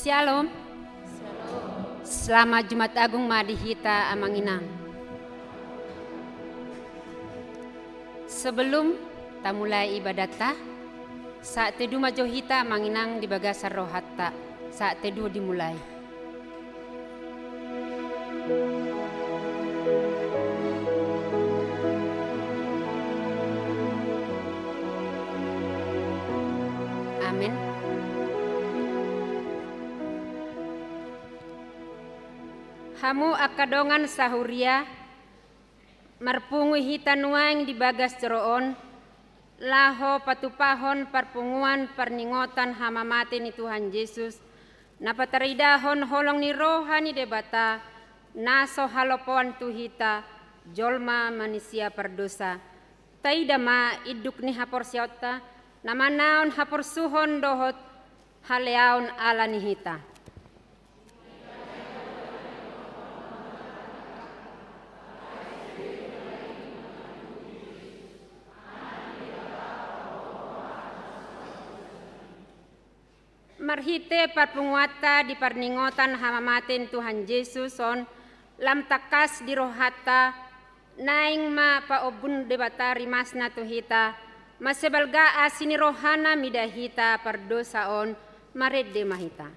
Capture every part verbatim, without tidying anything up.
Syalom. Selamat Jumat Agung ma di hita, Amang Inang. Sebelum tamulai ibadatta, sahat tedu ma jo hita, Amang Inang, di bagasan rohanta. Sahat tedu dimulai. Amen. Hamu angka dongan sahuria, marpungu hita nuaeng di bagas joro on, laho patupahon parpunguan parningotan hamamate ni Tuhan Jesus, na pataridahon holong ni roha ni Debata, na so halopoan tu hita, jolma manisia pardosa. Taida ma induk ni haporseaonta, na manaon haporsuhon dohot haleaon ala ni hita. Marhite parpunguanta di parningotan hamamate ni Tuhan Jesus on, lam tangkas di rohanta, naeng ma paombun Debata rimasna tu hita, mansai balga asi ni rohana mida hita pardosa on, marende ma hita.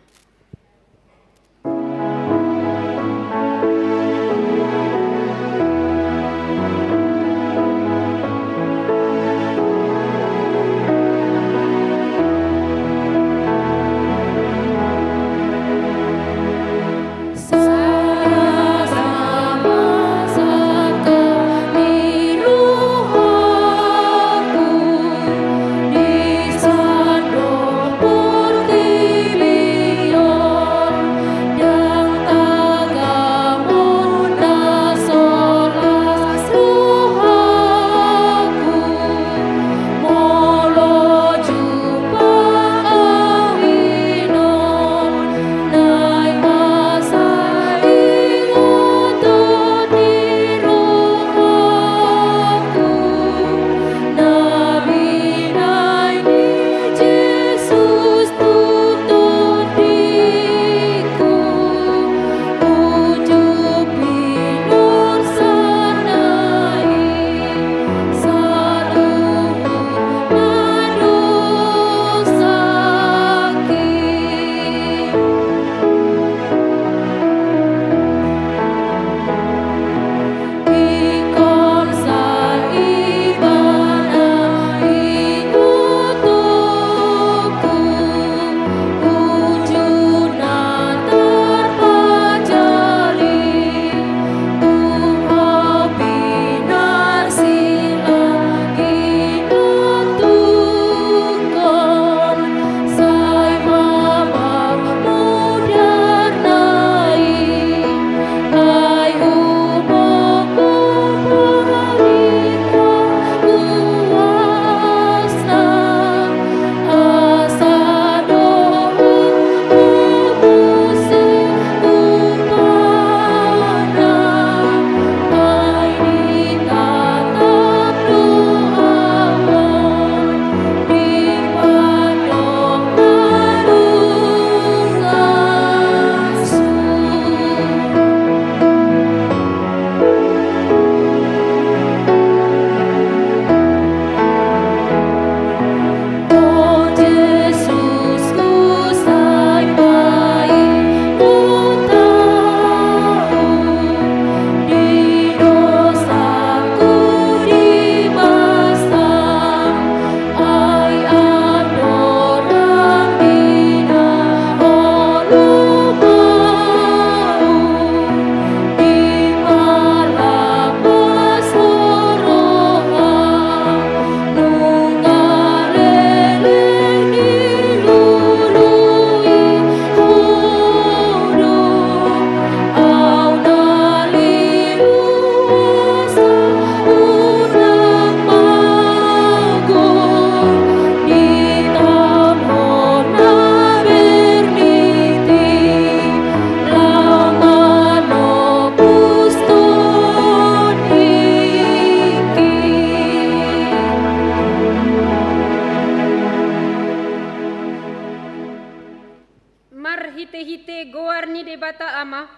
Debata Ama,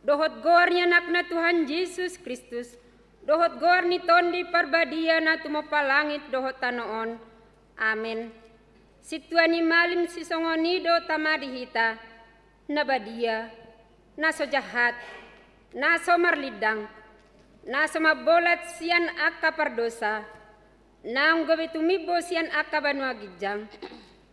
dohot goar ni Anakna Tuhan Jesus Kristus, dohot goar ni Tondi Parbadia na tumompa langit dohot tano on. Amen. Sintua ni malim sisongon i do Tama di hita, na badia, na so jahat, na so marlindang, na so mambolat sian angka pardosa, naung gabe tumimbo sian angka banua ginjang,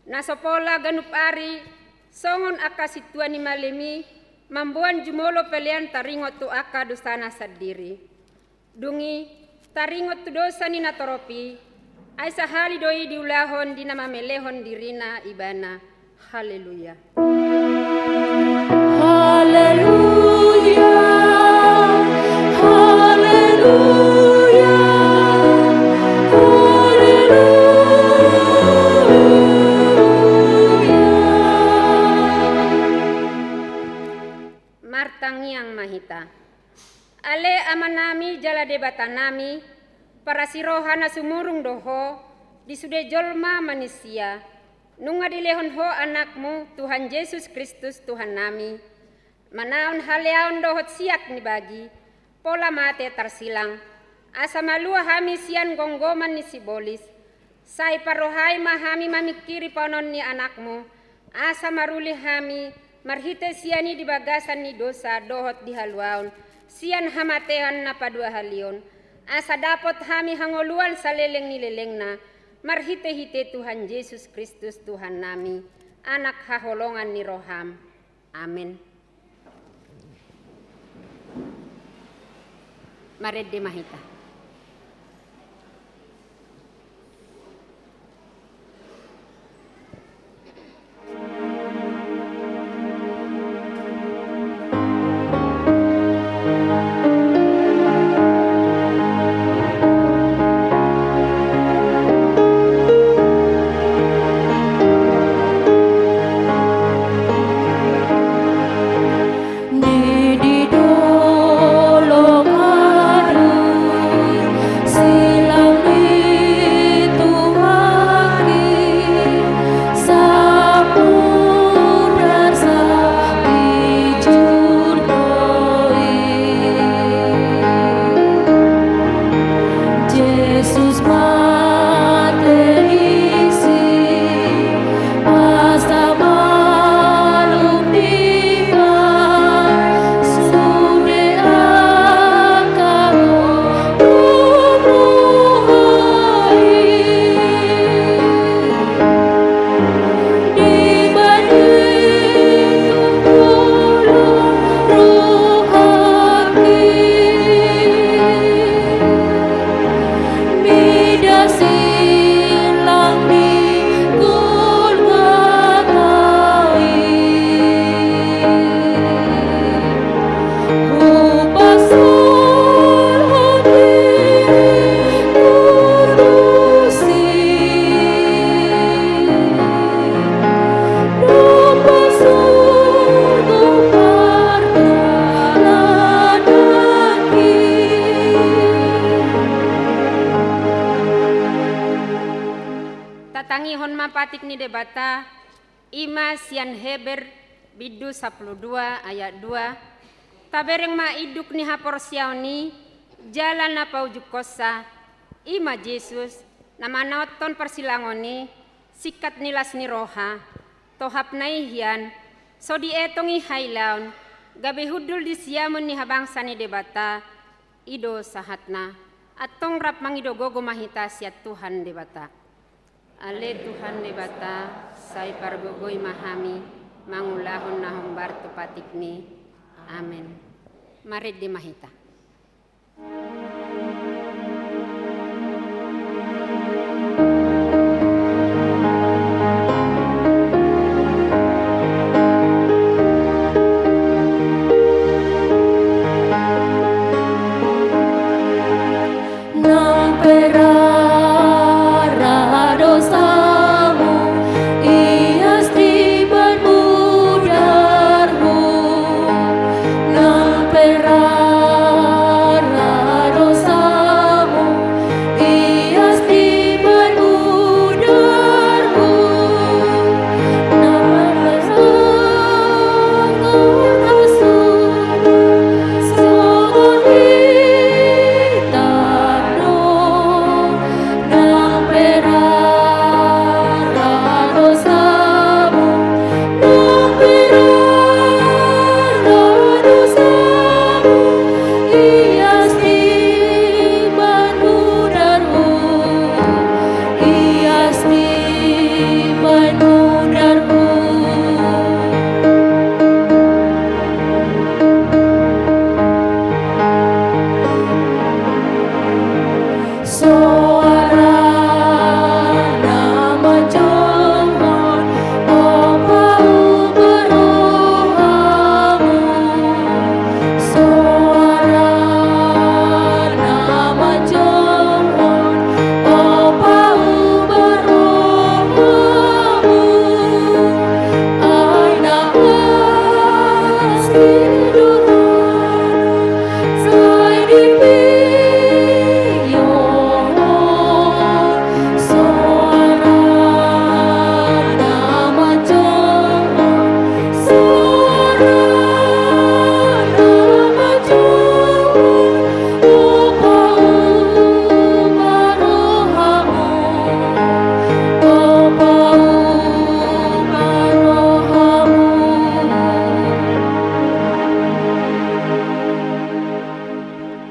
na so pola ganup ari songon angka sintua ni malim i, mamboan jumolo pelean taringot tu angka dosana sandiri. Dung i, taringot tu dosa ni natorop i, ai sahali do i diulahon di na mamelehon dirina ibana. Haleluya. Haleluya, haleluya, haleluya. Martangiang ma hita. Ale Amanami jala Debatanami, parasi roha na sumurung do Ho di sude jolma manisia, nunga dilehon Ho Anakmu, Tuhan Jesus Kristus, Tuhannami, manaon haleaon dohot siat ni bagi, pola mate tarsilang, asa malua hami sian gomgoman ni sibolis. Sai parrohai ma hami mamingkiri paonon ni Anakmu, asa maruli hami marhite sian i di bagasan ni dosa dohot di haluaon sian hamatean na paduahalion, asa dapot hami hangoluan saleleng ni lelengna, marhitehite Tuhan Jesus Kristus Tuhannami, Anak haholongan ni roham. Amen. Marende ma hita. Di dolok ari silang ni Tuhan i, samudar sapijur do i. Jesus mate disi, asa malum dibahen sude angka gomgom roha i. Dibahen gomgom rohangki, mida silang di Golgota i. Hupasahat diriku tusi, dompak surgo pardalananki. Tatangihon ma patik ni Debata, i ma sian Heber bindu sampulu dua ayat dua. Tabereng ma induk ni haporseaon i, jala na paujungkonsa, i ma Jesus, na manaonhon parsilangon i, singkat ni las ni roha, tohapna i hian, so dietong i hailaon, gabe hundul di siamun ni habangsa ni Debata, i do sahatna. Antong rap mangido gogo ma hita sian Tuhan Debata. Ale Tuhan Debata, sai pargogoi ma hami mangulahon na hombar tu patikmi. Amen. Marende ma hita. Nang pe rara dosamu, ias di ban mudarmu. Nang pe rara dosamu, ias di ban mudarmu. Nang pe rara dosamu, Soara na manjouhon, Opa, uba rohamu. Soara na manjouhon, Opa, uba rohamu. Ai na las di rohana, sai di pingkiranna. Soara na manjouhon, soara na manjouhon, Opa, uba rohamu. Opa, uba rohamu.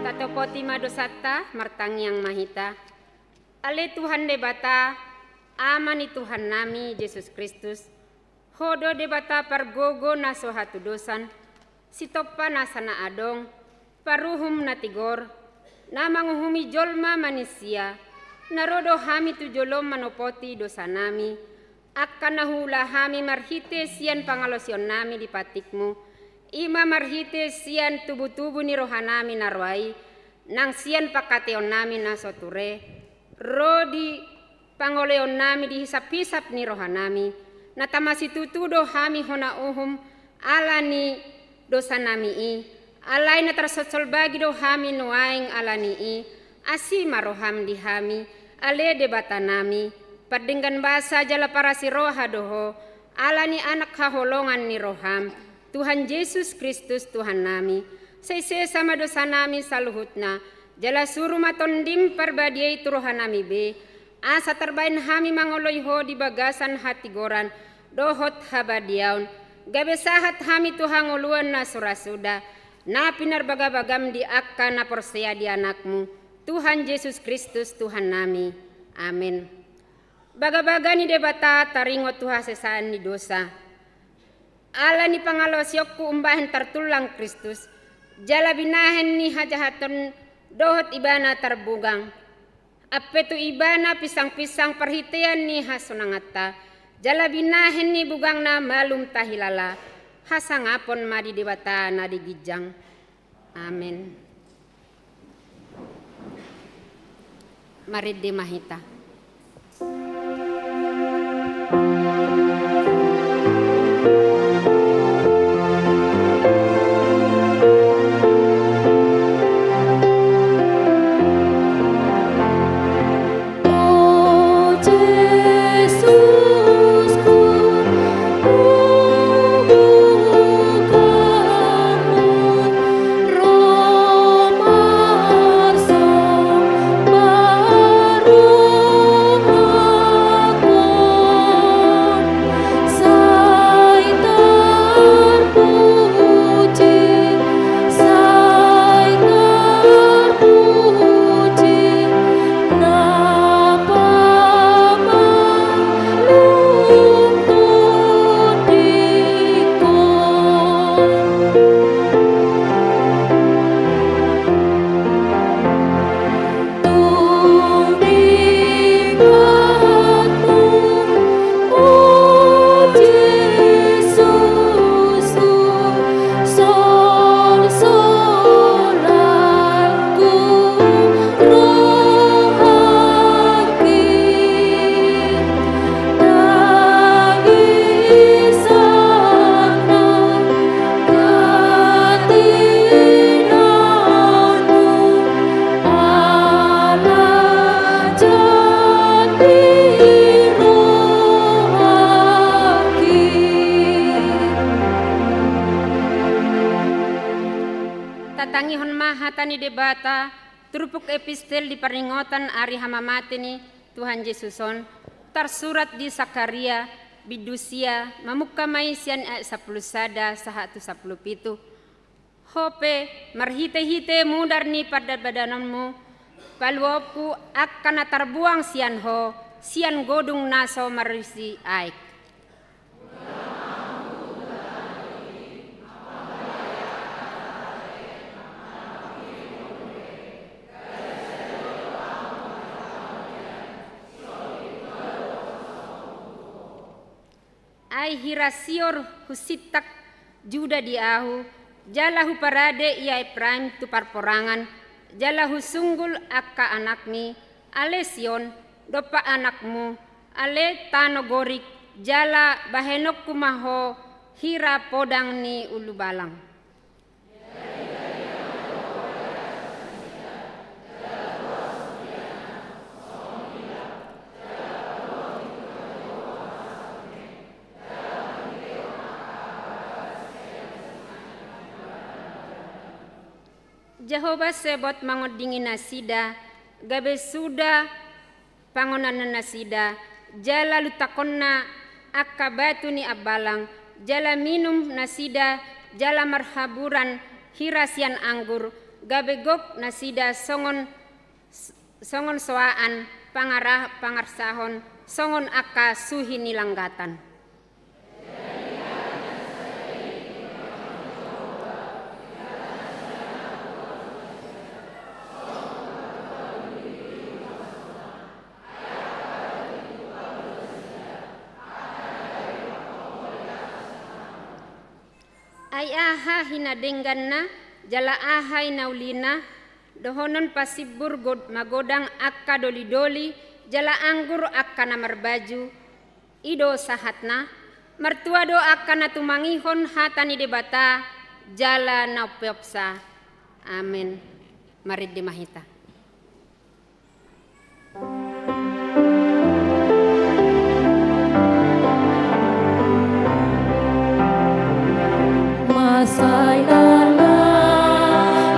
Tatopoti ma dosanta, martangiang ma hita. Ale Tuhan Debata, Ama ni Tuhannami Jesus Kristus, Ho do Debata pargogo na so hatudosan, sitompa nasa na adong, paruhum na tigor, na manguhumi jolma manisia, na ro do hami tu jolom manopoti dosanami, angka na huula hami marhite sian pangalaosionnami di patikmu, i ma marhite sian tubutubu ni rohanami na roa i, nang sian pangkataionami na so ture, ro di pangoloionnami di hisaphisap ni rohanami, na tama situtu do hami hona uhum ala ni dosanami i, alai na tarsolsol bagi do hami nuaeng ala ni i, asi ma roham di hami, ale Debatanami, pardenggan basa jala parasi roha do Ho, ala ni Anak haholongan ni roham, Tuhan Jesus Kristus Tuhannami, sai sesa ma dosanami saluhutna, jala suru ma Tondim Parbadia i tu rohanami be, asa tarbaen hami mangoloi Ho di bagasan hatigoran dohot habadiaon, gabe sahat hami tu hangoluan na so ra suda, na pinarbagabagam di angka na porsea di Anakmu, Tuhan Jesus Kristus Tuhannami. Amen. Bagabaga ni Debata taringot tu hasesaan ni dosa. Ala ni pangalaosionku umbahen tartullang Kristus, jala binahen ni hajahaton dohot Ibana tarbugang. Ampe tu Ibana pinsangpinsang parhitean ni hasonanganta, jala binahen ni bugangna malum tahilala, hasangapon ma di Debata na di ginjang. Amen. Marende ma hita. Sai tarpuji, sai tarpuji, na pamalum tondingku. Tung di patmu, o Jesus, tu solsolanku rohangki. Tatangihon ma hata ni Debata, turpuk epistel di parningotan ari hamamate ni Tuhan Jesus on, tarsurat di Sakaria, bindu sia, mamungka ma i sian ayat sampulu sada sahat tu sampulu pitu. Ho pe, marhitehite mudar ni pardadanbadanonmu, paluaonku angka na tarbuang sian ho, sian godung na so marisi aek. Ai hira sior husintak Juda di ahu, jala huparade ia Epraim tu parporangan, jala husunggul angka anakmi, ale Sion, dompak anakmu, ale tano Gorik, jala bahenonku ma ho hira podang ni ulubalang. Jahowa Sebaot mangondingi nasida, gabe suda pangonannasida, jala luntangkonna angka batu ni ambalang, jala minum nasida, jala marhaburan hira sian anggur, gabe gok nasida songon, songon soaan, pangara-, pangarsahon, songon angka suhi ni langgatan. Ai aha hinadengganna, jala aha hinaulina, dohonon pasimbur god-, magodang angka dolidoli, jala anggur angka na marbaju, i do sahatna, martua do angka na tumangihon hata ni Debata, jala na umpeopsa. Amen. Marende ma hita. Mansai na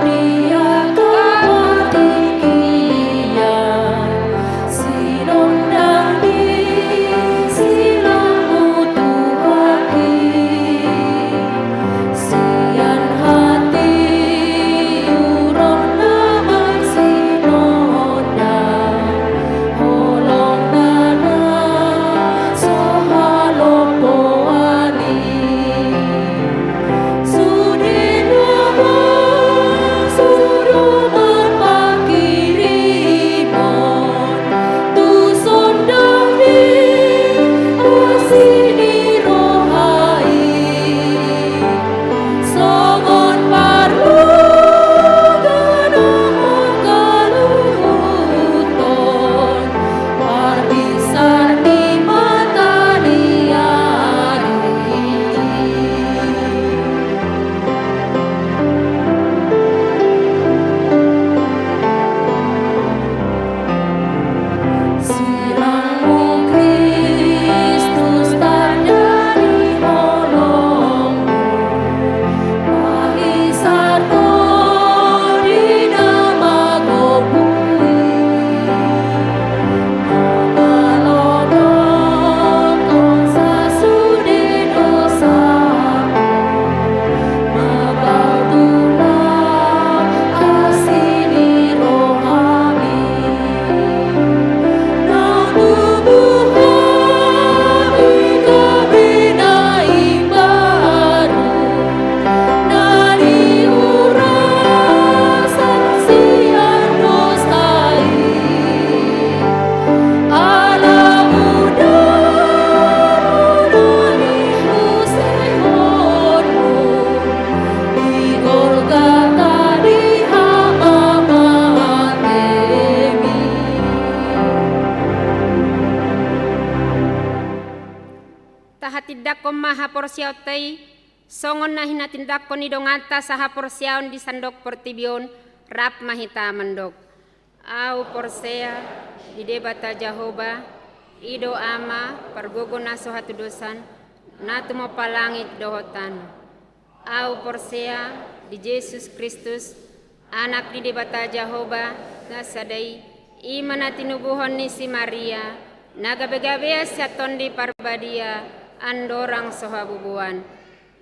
di angka partingkian, sinondang ni silangmu Tuhanki. Sian hatiuron na marsinondang, holongna na so halompoan i. Sude na marsuruman panghirimon, tu sondang ni asi ni roha i. Songon parluga na mangkaluhuthon parbinsar ni mata ni ari. Silangmu Kristus tanda ni holongmu, pahinsarhon di na magopu i. Mangalodokhon sasude dosaku, mabautulah asi ni rohami. Naung tubu hami gabe na imbaru, na diuras sian dosa i. Ala muda na niusehonmu di Golgata di hamamatemi. Tahatindangkon ma haporseaonta i, songon na hinatindanghon ni donganta sahaporseaon di sandok portibi on, rap ma hita mandok. Ahu porsea di Debata Jahowa, i do Ama pargogo na so hatudosan, na tumompa langit dohot tano. Ahu porsea di Jesus Kristus, Anak ni Debata Jahowa na sada i, i ma na tinubuhon ni si Maria, na gabegabean sian Tondi Parbadia, andorang so habubuan.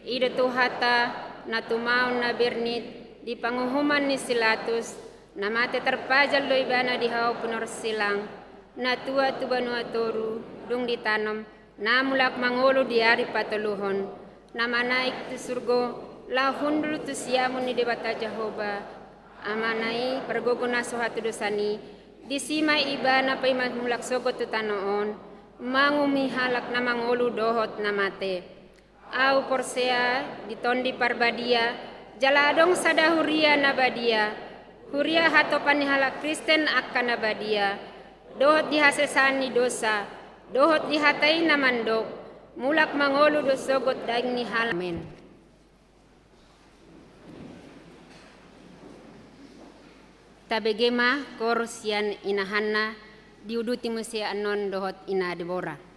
I do Tuhanta, na tumaon na bernit di panguhuman ni si Latus, na mate tarpajal do ibana di hau pinorsilang, na tua tu banua toru, dung ditanom, na mulak mangolu di ari patoluhon, na manaek tu surgo, laho hundul tu siamun ni Debata Jahowa, Amana i, pargogo na so hatudosan i, disi ma ibana paima mulak sogot tu tano on, Mangumumi halak na mangolu dohot na mate. Ahu porsea di Tondi Parbadia, jala adong sada huria na badia, huria hatopan ni halak Kristen angka na badia, dohot di hasesaan ni dosa, dohot di hata i na mandok, mulak mangolu do sogot daging ni halak. Amen. Tabege ma koor sian ina Hanna, diuduti muse annon dohot ina Debora.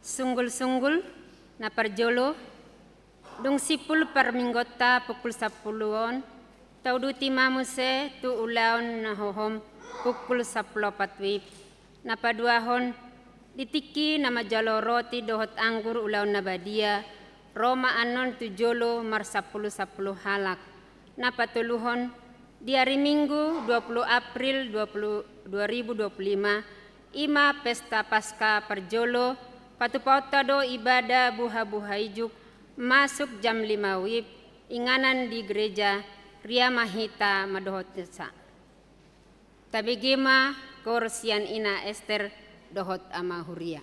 Sunggul-sunggul, na parjolo, dung simpul parminggonta pukul sampulu on, tauduti ma muse tu ulaon na hohom pukul sampulu opat wib. Na paduahon, di tingki na manjalo roti dohot anggur ulaon na badia, ro ma annon tu jolo marsampulu-sampulu halak. Na patoluhon, di ari Minggu dua puluh April dua puluh, dua ribu dua puluh lima, i ma pesta Paska parjolo, patupaonta do ibada buha-buha ijuk, masuk jam lima wib, inganan di gereja, ria ma hita mandohotsa. Tabege ma koor sian Ina Ester dohot Ama Huria.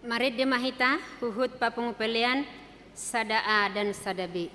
Marende ma hita huhut papungu pelean sada A dan sada B.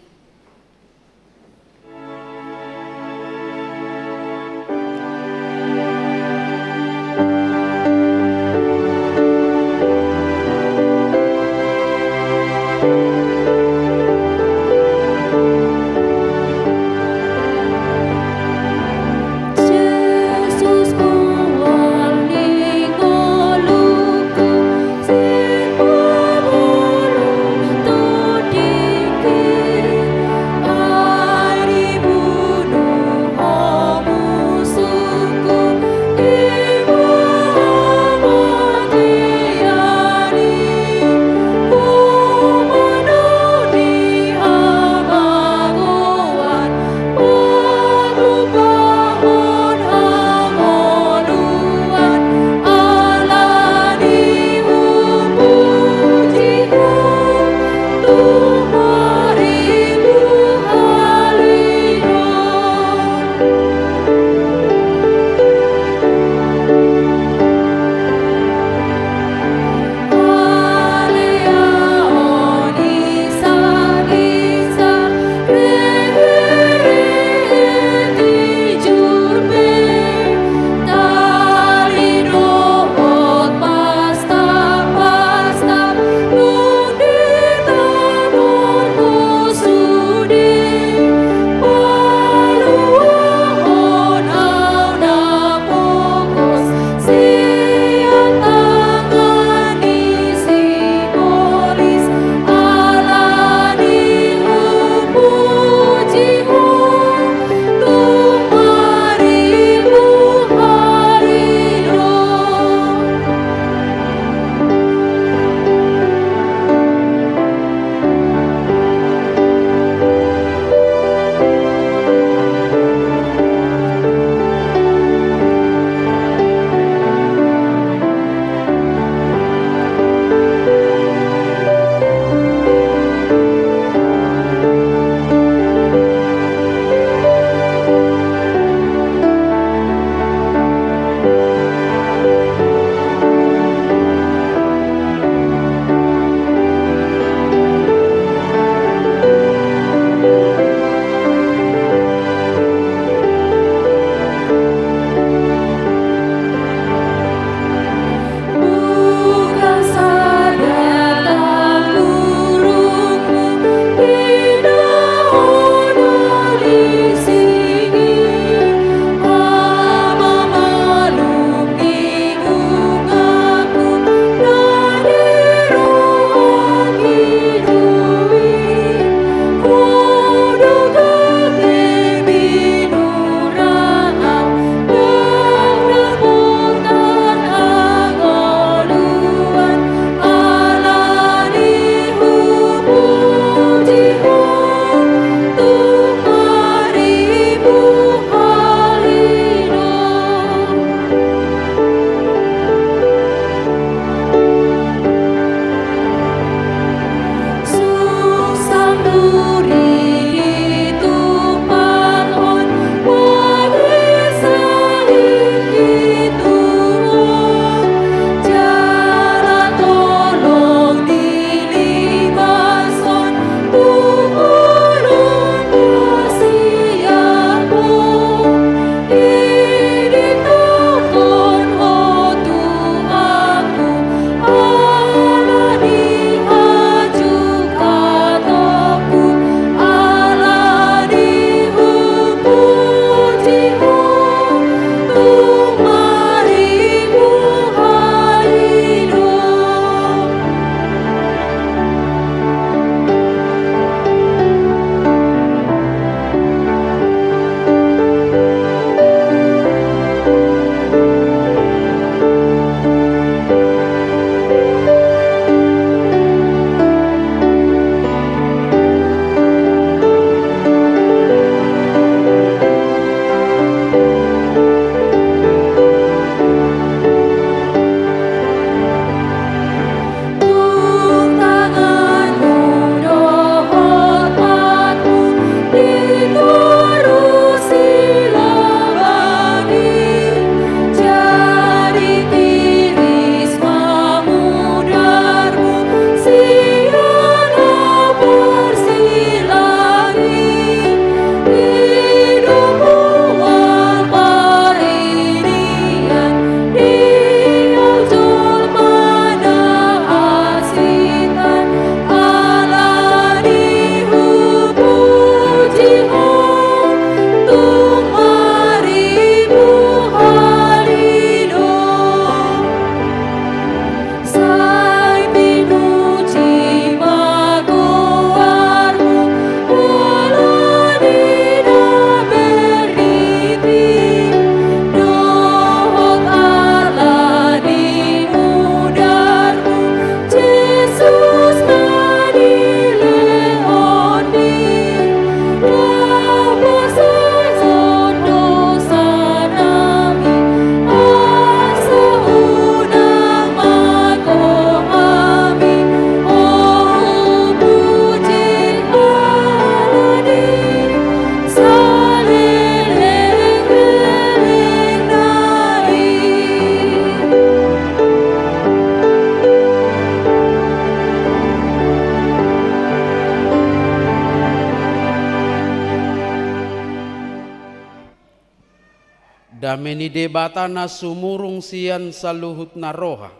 Dame ni Debata na sumurung sian saluhut na roha,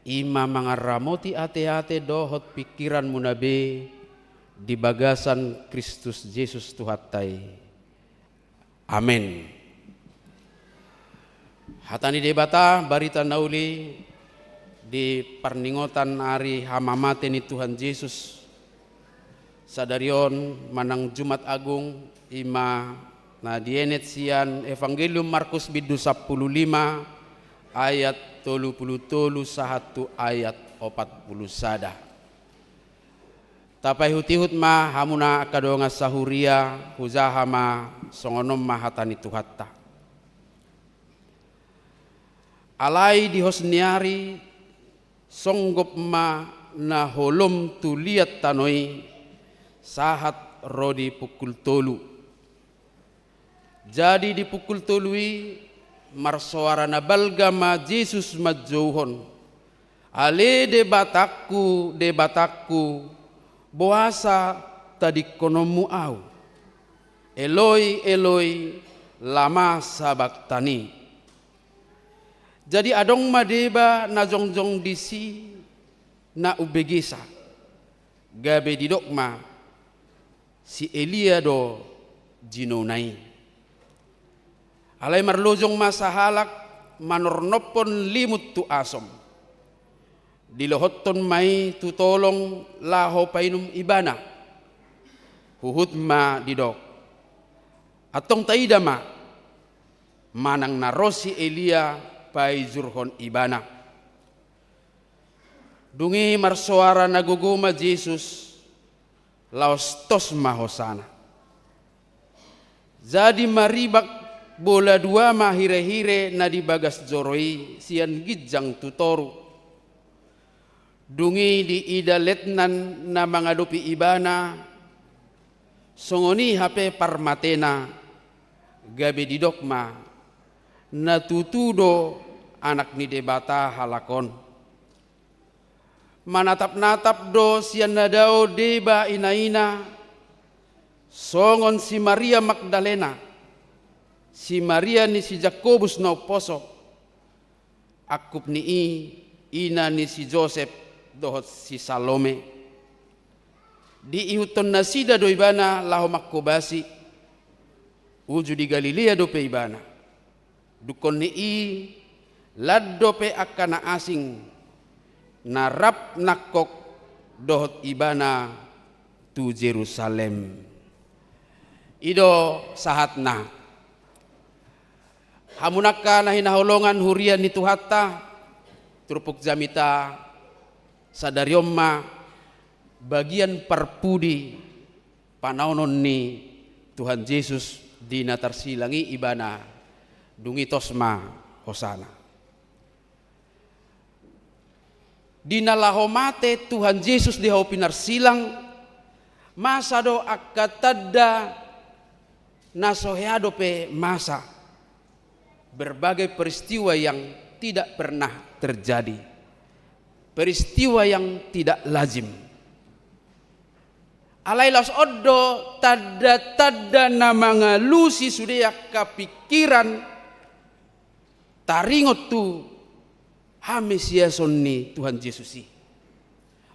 i ma mangaramoti ateate dohot pingkiranmuna be di bagasan Kristus Jesus Tuhanta i. Amen. Hata ni Debata, barita na uli di parningotan ari hamamate ni Tuhan Jesus sadari on manang Jumat Agung, i ma na dienet sian Evangelium Markus bindu sampulu lima ayat tolu pulu tolu sahat tu ayat opat pulu sada. Tapaihutihut ma hamuna angka dongan sahuria, hujaha ma songon on ma hata ni Tuhanta. Alai di hos ni ari songgop ma na holom tu liat tano i sahat ro di pukul tolu. Jadi di pukul tolu i marsoara na balga ma Jesus manjouhon: Ale Debatangku, Debatangku, boasa tadingkononmu ahu? Eloi, Eloi, lama sabaktani? Jadi adong ma deba na jongjong disi na umbegesa, gabe didok ma: Si Elia do jinouna i. Alai marlojong ma sahalak manornophon limut tu asom. Dilohothon ma i tu tolong laho painum ibana. Huhut ma didok: Antong taida ma manang na ro si Elia paijurhon ibana. Dung i marsoara na gogo ma Jesus, laos tos ma hosana. Jadi maribak bola dua ma hirehire na di bagas joro i sian ginjang tu toru. Dung i diida letnan na mangadopi ibana, songon i hape parmatena, gabe didok ma: Na tutu do Anak ni Debata halak on. Manatapnatap do sian na dao deba inaina, songon si Maria Magdalena, si Maria ni si Jakobus na umposo, angkup ni i ina ni si Josep dohot si Salome. Diihuthon nasida do ibana laho manghobasi. Uju di Galilea dope ibana. Dungkon ni i, lan dope angka na asing na rap nangkok dohot ibana tu Jerusalem. I do sahatna. Hamu angka na hinaholongan huria ni Tuhanta, turpuk jamita sadari on ma bagian parpudi panaonon ni Tuhan Jesus di na tarsilang i ibana, dung i tos ma hosana. Di na laho mate Tuhan Jesus di hau pinarsilang, masa do angka tanda na so hea dope masa. Berbagai peristiwa yang tidak pernah terjadi. Peristiwa yang tidak lazim. Alai laos on do tanda-tanda na mangalusi sude angka pingkiran taringot tu hamesiason ni Tuhan Jesus i.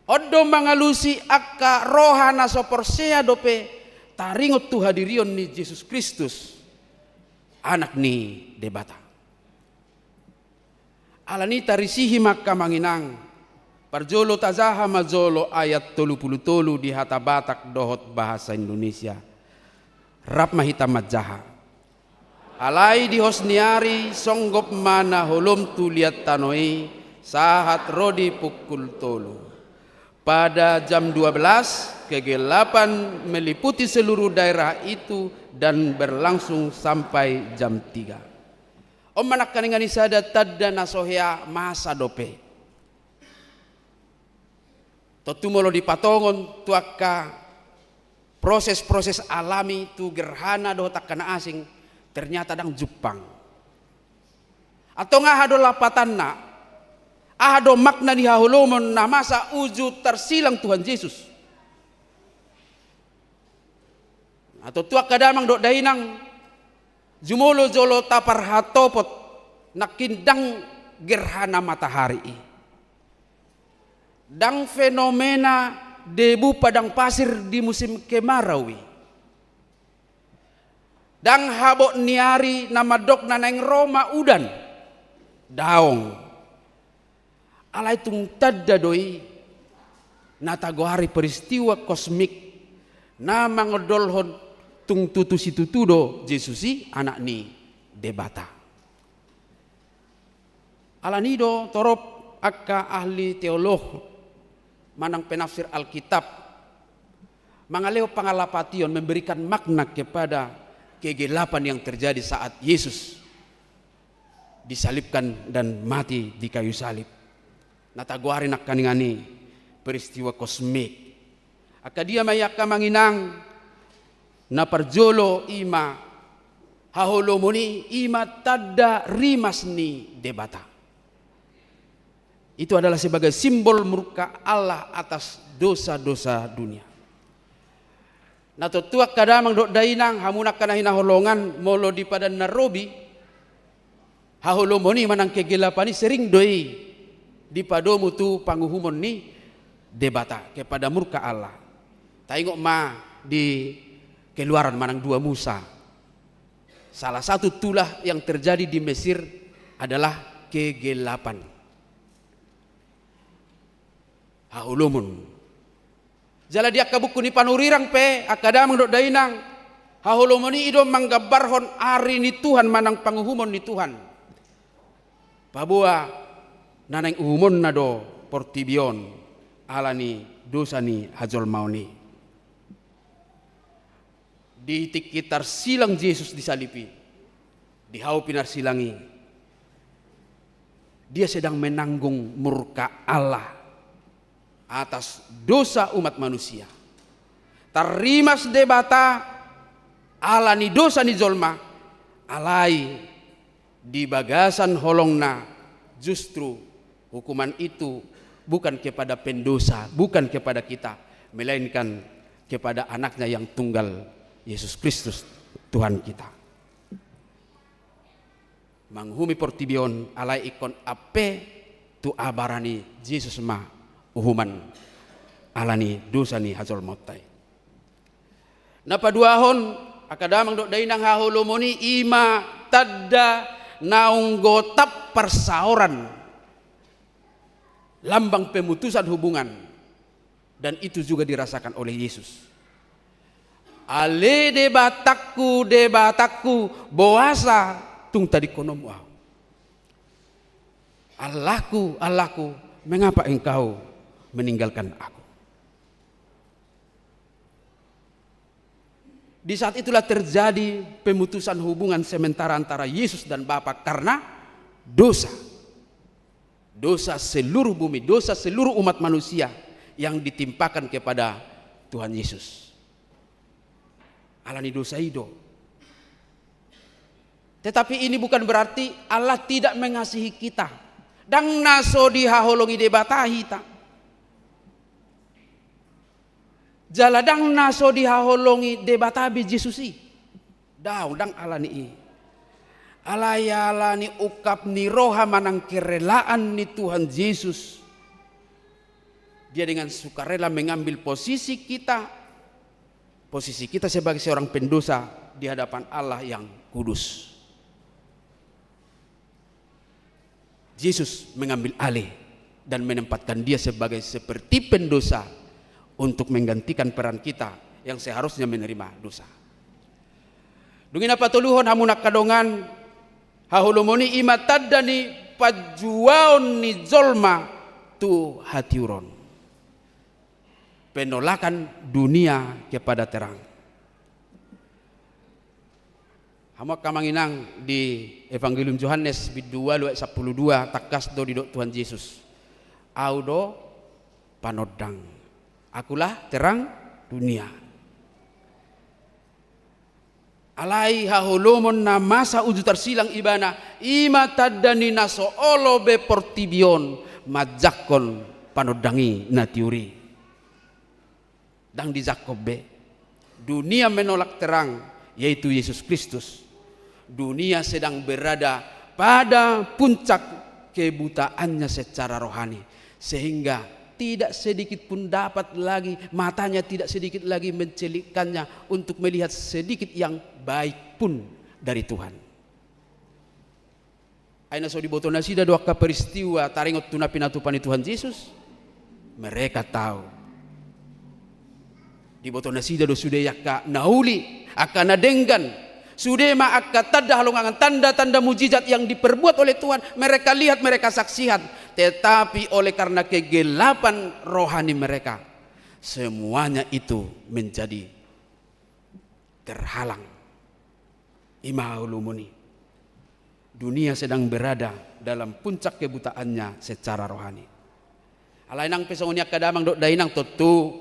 On do mangalusi angka roha na so porsea dope taringot tu hadirion ni Jesus Kristus, Anak ni Debata. Alani i tarisihi ma angka amang inang, parjolo tajaha ma jolo ayat tolu pulu tolu di hata Batak dohot bahasa Indonesia. Rap ma hita manjaha. Alai di hos ni ari songgop ma na holom tu liat tano i sahat ro di pukul tolu. Pada jam dua belas, kegelapan meliputi seluruh daerah itu dan berlangsung sampai jam tiga. On ma nangkaningan i sada tanda na so hea masa dope. Tontu molo dipatongon tu angka proses-proses alami tu gerhana dohot angka na asing, ternyata ndang jumpang. Antong aha do lapatanna? Aha do makna ni haholomon na masa uju tarsilang Tuhan Jesus? Atau tu angka damang dohot dainang, Jumolo jolo taparhatopot nangkin ndang gerhana matahari i. Ndang fenomena debu padang pasir di musim kemarau i. Ndang habot ni ari na mandok na naeng ro ma udan. Daong. Alai tung tanda do i na tagoari peristiwa kosmik na mangondolhon tung tutu situtu do Jesus i anak ni Debata. Alani do torop angka ahli teolog manang penafsir Alkitab mangalehon pangalapation, memberikan makna kepada kegelapan yang terjadi saat Yesus disalibkan dan mati di kayu salib. Na tagoari nangkaningan i peristiwa kosmik. Angka dia ma i angka amang inang? Na parjolo i ma haholomon i, i ma tanda rimas ni Debata. Itu adalah sebagai simbol murka Allah atas dosa-dosa dunia. Na tontu angka damang dohot dainang, hamu angka na hinaholongan, molo di Padan na Robi, haholomon i manang kegelapan i sering do i dipadomu tu panguhumon ni Debata, kepada murka Allah. Taingot ma di Keluaran manang dua Musa. Salah satu tulah yang terjadi di Mesir adalah kegelapan. Haholomon. Jala di angka buku ni Panurirang pe, angka damang dohot dainang, haholomon i do manggambarhon ari ni Tuhan manang panguhumon ni Tuhan. Paboa na naeng uhumonna do portibi on ala ni dosa ni hajolmaon i. Di tingki tarsilang Jesus di salib i, di hau pinarsilang i, dia sedang menanggung murka Allah atas dosa umat manusia. Tarrimas Debata ala ni dosa ni jolma, alai di bagasan holongna justru hukuman itu bukan kepada pendosa, bukan kepada kita, melainkan kepada Anaknya yang tunggal, Yesus Kristus, Tuhan kita. Manguhumi portibi on, alai ingkon ampe tu abara ni Jesus ma uhuman ala ni dosa ni hajolmaonta i. Na paduahon, angka damang dohot dainang, haholomon i i ma tanda naung gotap parsaoran lambang pemutusan hubungan, dan itu juga dirasakan oleh Yesus. Ale Debatangku, Debatangku, boasa tung tadingkononmu Ahu? Allahku, Allahku, mengapa Engkau meninggalkan Aku? Di saat itulah terjadi pemutusan hubungan sementara antara Yesus dan Bapa karena dosa. Dosa seluruh bumi, dosa seluruh umat manusia yang ditimpakan kepada Tuhan Yesus. Ala ni dosa i do. Tetapi ini bukan berarti Allah tidak mengasihi kita. Ndang na so dihaholongi Debata hita. Jala ndang na so dihaholongi Debata be Jesus i. Daong, ndang ala ni i. Alai ala ni ungkap ni roha manang kerelaan ni Tuhan Jesus. Dia dengan sukarela mengambil posisi kita, posisi kita sebagai seorang pendosa di hadapan Allah yang kudus. Jesus mengambil alih dan menempatkan Dia sebagai seperti pendosa untuk menggantikan peran kita yang seharusnya menerima dosa. Dung i na patoluhon, hamu angka dongan, haholomon i i ma tanda ni panjuaon ni jolma tu hatiuron. Penolakan dunia kepada terang. Hamu angka amang inang, di Evangelium Johannes bindu ualu ayat sampulu dua, tangkas do didok Tuhan Jesus: Ahu do panondang. Akulah terang dunia. Alai haholomon na masa uju tarsilang Ibana, i ma tanda ni na so olo be portibi on manjangkon panondang i na tiur i. Ndang dijangkon be. Dunia menolak terang, yaitu Yesus Kristus. Dunia sedang berada pada puncak kebutaannya secara rohani, sehingga tidak sedikit pun dapat lagi, matanya tidak sedikit lagi mencelikkannya untuk melihat sedikit yang baik pun dari Tuhan. Ai na so diboto nasida do angka peristiwa taringot tu na pinatupa ni Tuhan Jesus, mereka tahu. Diboto nasida do sude angka na uli, angka na denggan. Sude ma angka tanda halongangan, tanda-tanda mujizat yang diperbuat oleh Tuhan, mereka lihat, mereka saksikan. Tetapi oleh karena kegelapan rohani mereka, semuanya itu menjadi terhalang. I ma haholomon i. Dunia sedang berada dalam puncak kebutaannya secara rohani. Alai nang pe songon i angka damang dohot dainang, tontu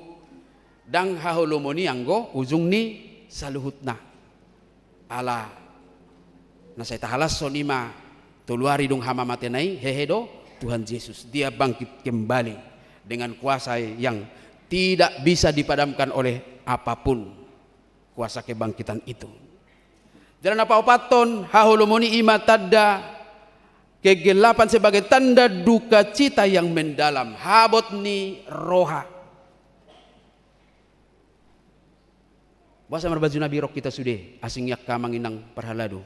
ndang haholomon i anggo ujung ni saluhutna. Ala na sai tahalashon i ma tolu ari dung hamamatena i, hehe do Tuhan Jesus. Dia bangkit kembali dengan kuasa yang tidak bisa dipadamkan oleh apapun. Kuasa kebangkitan itu. Jala na paopathon, haholomon i i ma tanda kegelapan sebagai tanda duka cita yang mendalam, habot ni roha. Boasa marbaju na birok hita sude, asing i angka amang inang parhalado?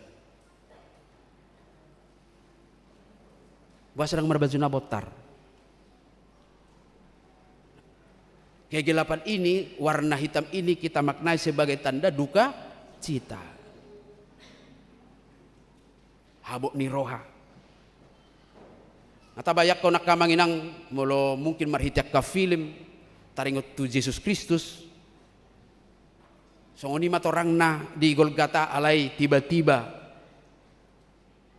Boasa ndang marbaju na bontar? Kegelapan ini, warna hitam ini kita maknai sebagai tanda duka cita. Habot ni roha. Na tabayangkon angka amang inang, molo mungkin marhite angka film, taringot tu Jesus Kristus. Songon i ma torangna di Golgata, alai tiba-tiba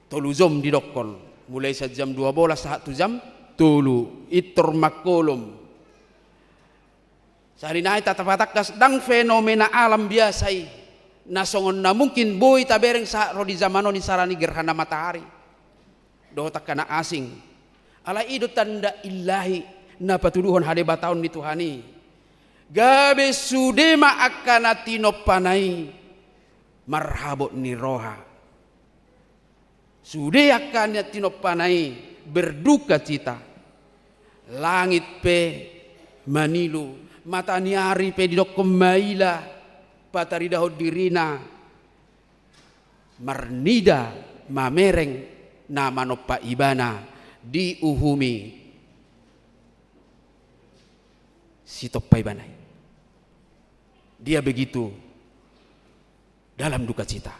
tolu jom didokkon, mulai sian jam dua bolas sahat tu jam tolu, intor mangkolom. Sahali nai tatapatangkas ndang fenomena alam biasa i, na songon na mungkin boi tabereng sahat ro di jaman on i sala ni gerhana matahari dohot angka na asing. Alai i do tanda illahi na patuduhon hadebataon ni Tuhan i. Gabe sude ma angka na tinompana i marhabot ni roha. Sude angka na tinompana i berduka cita. Langit pe manilu, mata ni ari pe didokkon maila pataridahon dirina, marnida mamereng na manompa ibana, diuhumi sitompa ibana i. Dia begitu dalam duka cita.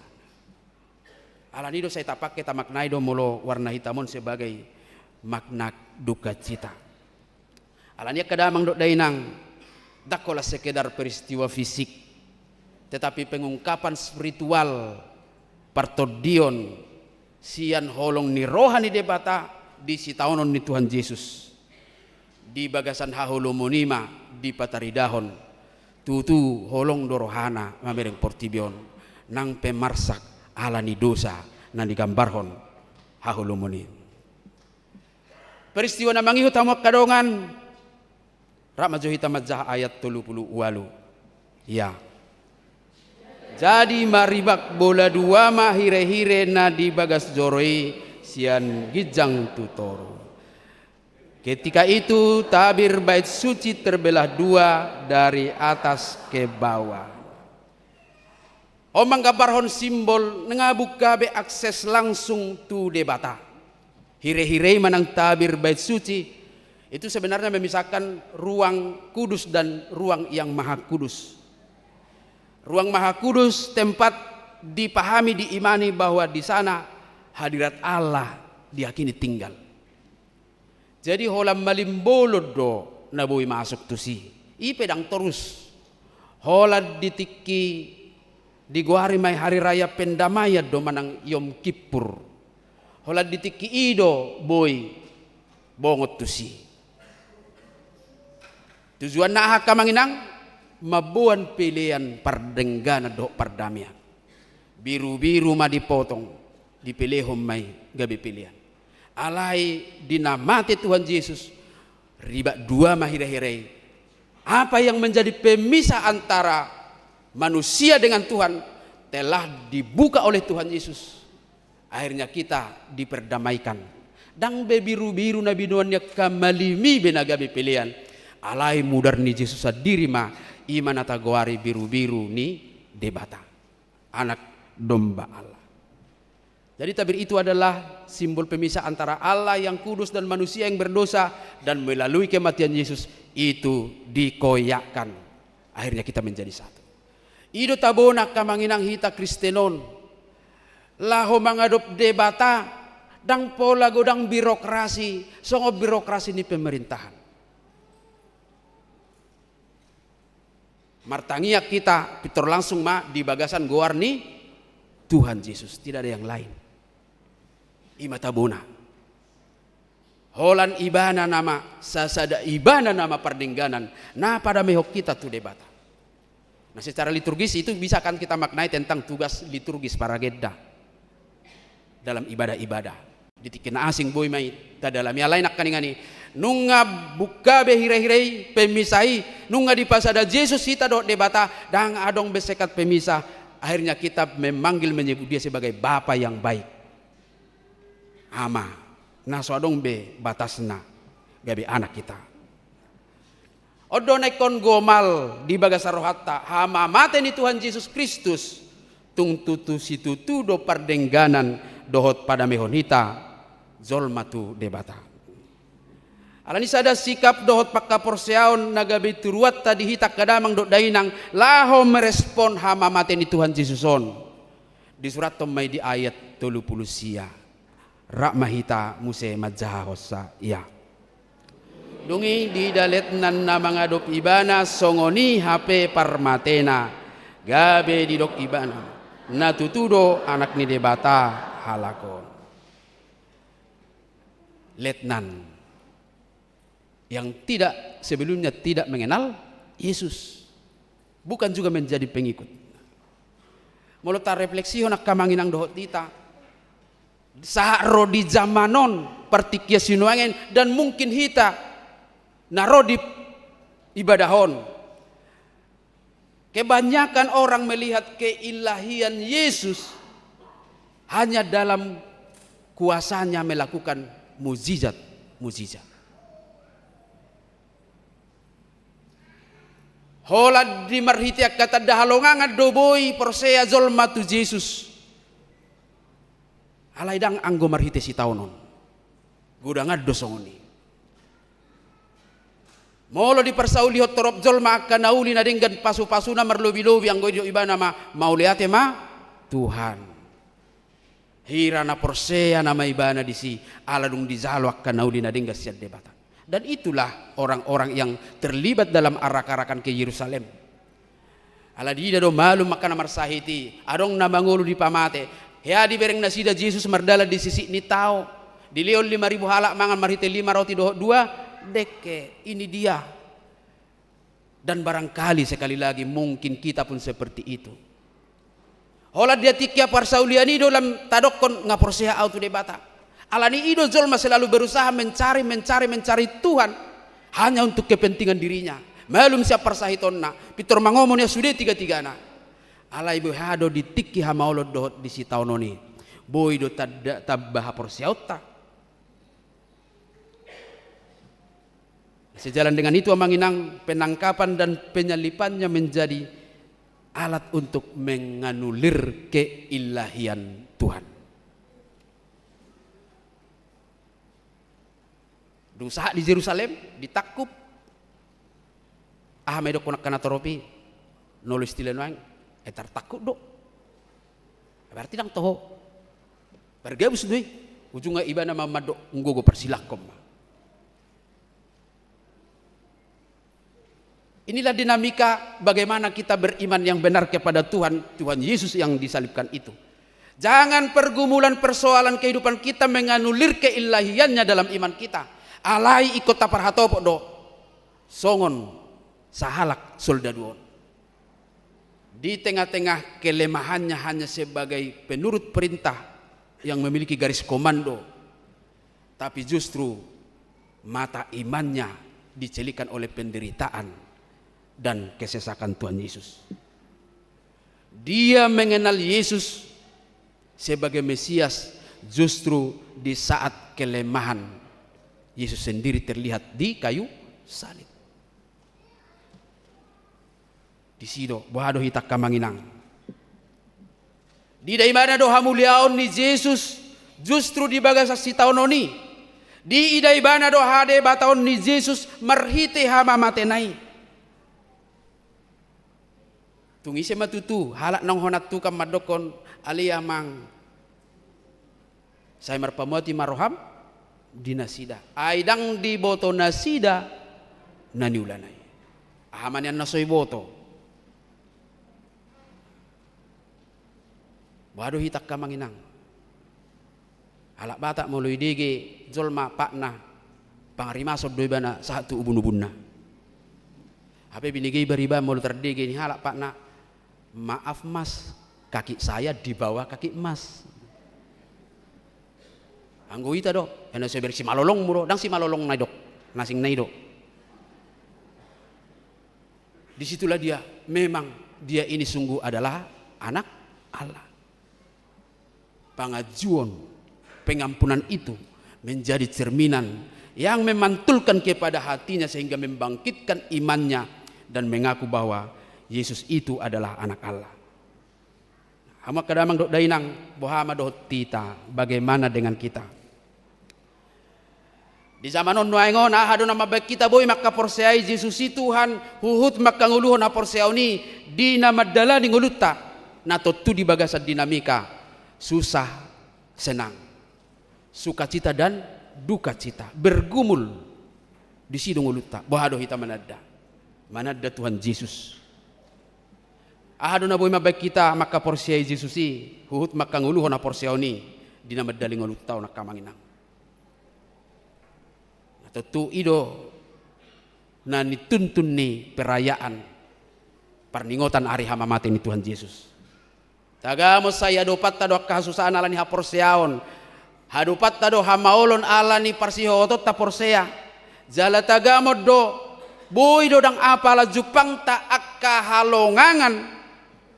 Alani do sai tapake, tamaknai do molo warna hitam on sebagai makna duka cita. Alani angka damang dohot dainang, ndang holan sekedar peristiwa fisik, tetapi pengungkapan spiritual, partondion sian holong ni roha ni Debata di sitaonon ni Tuhan Jesus. Di bagasan haholomon i ma dipataridahon, tutu holong do rohana mamereng portibi on, nang pe marsak ala ni dosa na nigambarhon haholomon i. Peristiwa na mangihut hamu angka dongan, rap ma jo hita manjaha ayat tolu pulu ualu. Ia. Jadi maribak bola dua ma hirehire na di bagas joro i sian ginjang tu toru. Ketika itu tabir bait suci terbelah dua dari atas ke bawah. On manggambarhon simbol nga bungka be akses langsung tu Debata. Hirehire i manang tabir bait suci itu sebenarnya memisahkan ruang kudus dan ruang yang maha kudus. Ruang maha kudus tempat dipahami, diimani bahwa di sana hadirat Allah diyakini tinggal. Jadi holan malimbolon do na boi masuk tusi. I pe ndang torus. Holan di tingki digoari ma i hari raya pendamaian do manang Yom Kippur. Holan di tingki i do boi bongot tusi. Tujuanna aha angka amang inang? Mamboan pelean pardengganan dohot pardamaian. Birubiru ma dipotong, dipelehon ma i gabe pelean. Alai di na mate Tuhan Jesus, ribak dua ma hirehire i. Apa yang menjadi pemisah antara manusia dengan Tuhan, telah dibuka oleh Tuhan Yesus, akhirnya kita diperdamaikan. Ndang be birubiru na binoan ni angka malimi be na gabe pelean, alai mudar ni Jesus sandiri ma, i ma na tagoari birubiru ni Debata, Anak Domba Allah. Jadi tabir itu adalah simbol pemisah antara Allah yang kudus dan manusia yang berdosa, dan melalui kematian Yesus itu dikoyakkan. Akhirnya kita menjadi satu. I do tabona angka amang inang hita Kristen on, laho mangadop Debata, ndang pola godang birokrasi, songon birokrasi ni pemerintahan. Martangiang hita pintor langsung ma di bagasan goar ni Tuhan Jesus, tidak ada yang lain. I ma tabona. Holan Ibana nama sasada, Ibana nama pardengganan na padamehon hita tu Debata. Nah, secara liturgis itu bisa kan kita maknai tentang tugas liturgis para agenda dalam ibadah-ibadah. Di tingki na asing boi ma i tadalami, alai nangkaningan i, nunga buka be hirahira i, pemisah i, nunga dipasada Jesus hita dohot Debata, ndang adong be sekat pemisah. Akhirnya kita memanggil, menyebut Dia sebagai Bapa yang baik. Ama, na so adong be batasna, gabe anak hita. On do na ingkon gomal di bagasan rohanta, hamamate ni Tuhan Jesus Kristus, tung tutu situtu do pardengganan dohot padamehon hita jolma tu Debata. Alani sada sikap dohot panghaporseaon na gabe turuanta di hita angka damang dohot dainang, laho merespon hamamate ni Tuhan Jesus on, disurathon ma i di ayat tolu pulu sia. Rap ma hita muse manjahahonsa ia. Dung i diida letnan na mangadop Ibana, songon i hape parmatena, gabe didok Ibana, na tutu do Anak ni Debata halak on. Letnan yang tidak, sebelumnya tidak mengenal Yesus, bukan juga menjadi pengikut. Molo tarefleksihon angka amang inang dohot hita, sahat ro di jaman on, partingkian sinuaeng, dan mungkin hita na ro di ibadah on, kebanyakan orang melihat keilahian Yesus hanya dalam kuasa-Nya melakukan mujizat-mujizat. Holan di marhite angka tanda halongangan do boi porsea jolma tu Jesus. Alai ndang anggo marhite sitaonon. Godangan do songon i. Molo diparsaulihon torop jolma angka na uli na denggan pasupasuna marlobilobi, anggo i didok ibana ma, mauliate ma Tuhan. Hira na porsea nama ibana disi, ala dung dijalo angka na uli na denggan sian Debata. Dan itulah orang-orang yang terlibat dalam arak-arakan ke Yerusalem. Ala diida do malum angka na marsahit i, adong na mangolu dipamate. Hea dibereng nasida Jesus mardalan di sisik ni tao. Dilehon lima ribu halak mangan marhite lima roti dohot dua dengke. Ini dia. Dan barangkali sekali lagi mungkin kita pun seperti itu. Holan di tingki parsaulian i do lam tadokkon nga porsea au tu Debata. Alani i do jolma selalu berusaha mencari, mencari, mencari Tuhan hanya untuk kepentingan dirinya. Malum sian parsahitonna, pintor mangomon ia sude tiga-tigana. Alai boha do di tingki hamaolon dohot di sitaonon i, boi do tanda tamba haporseaonta. Sejalan dengan itu, amang inang, penangkapan dan penyalibannya menjadi alat untuk menganulir keilahian Tuhan. Dung sahat di Jerusalem, ditangkup. Aha ma idokkon angka na torop i? Nolo istilah nuaeng, eh, tartangkup do. Berarti ndang toho. Pargabus do i. Ujungna ibana ma mandok, nggogo parsilangkon ma. Inilah dinamika bagaimana kita beriman yang benar kepada Tuhan, Tuhan Yesus yang disalibkan itu. Jangan pergumulan persoalan kehidupan kita menganulir keilahiannya dalam iman kita. Alai ingkon taparhatopot do songon sahalak soldadu on. Di tengah-tengah kelemahannya hanya sebagai penurut perintah yang memiliki garis komando, tapi justru mata imannya dicelikan oleh penderitaan dan kesesakan Tuhan Yesus. Dia mengenal Yesus sebagai Mesias justru di saat kelemahan Yesus sendiri terlihat di kayu salib. Disi do, boha do hita angka amang inang? Diida ibana do hamuliaon ni Jesus justru di bagasan sitaonon i. Diida ibana do hadebataon ni Jesus marhite hamamatena i. Tung ise ma tutu halak naung hona tukang mandokkon, ale amang, sai marpamuati ma roham di nasida. Ai ndang diboto nasida na niulana i. Aha ma nian na so iboto? Boha do hita angka amang inang? Halak Batak molo idege jolma patna, pangarimason do ibana sahat tu ubun-ubunna. Hape binege iba riba molo tardege ni halak patna, maaf mas, kaki saya di bawah kaki mas. Anggo hita do, ena so ibereng simalolongmu do, ndang simalolongna i do, na asingna i do. Disitulah dia, memang dia ini sungguh adalah anak Allah. Pangajuon, pengampunan itu menjadi cerminan yang memantulkan kepada hatinya sehingga membangkitkan imannya dan mengaku bahwa Yesus itu adalah anak Allah. Hamu angka damang dohot dainang, boha ma dohot hita, bagaimana dengan kita? Di zaman on nuaeng on, aha do na mambaen hita boi mangkaporseai Jesus i Tuhan, huhut mangkangoluhon haporseaon i di na mandalani ngolunta, na tontu di bagasan dinamika, susah, senang, sukacita dan dukacita, bergumul. Disi do ngolunta, boha do hita mananda? Mananda Tuhan Jesus. Aha do na boi mambaen hita mangkaporseai Jesus i, huhut mangkangoluhon haporseaon i di na mandalani ngolunta on angka amang inang? Na tontu i do na nituntun ni perayaan parningotan ari hamamate ni Tuhan Jesus. Tagamon sai hadopanta do angka hasusaan ala ni haporseaon. Hadopanta do hamaolon ala ni parsihohotonta porsea. Jala tagamon do, boi do ndang apala jumpangta angka halongangan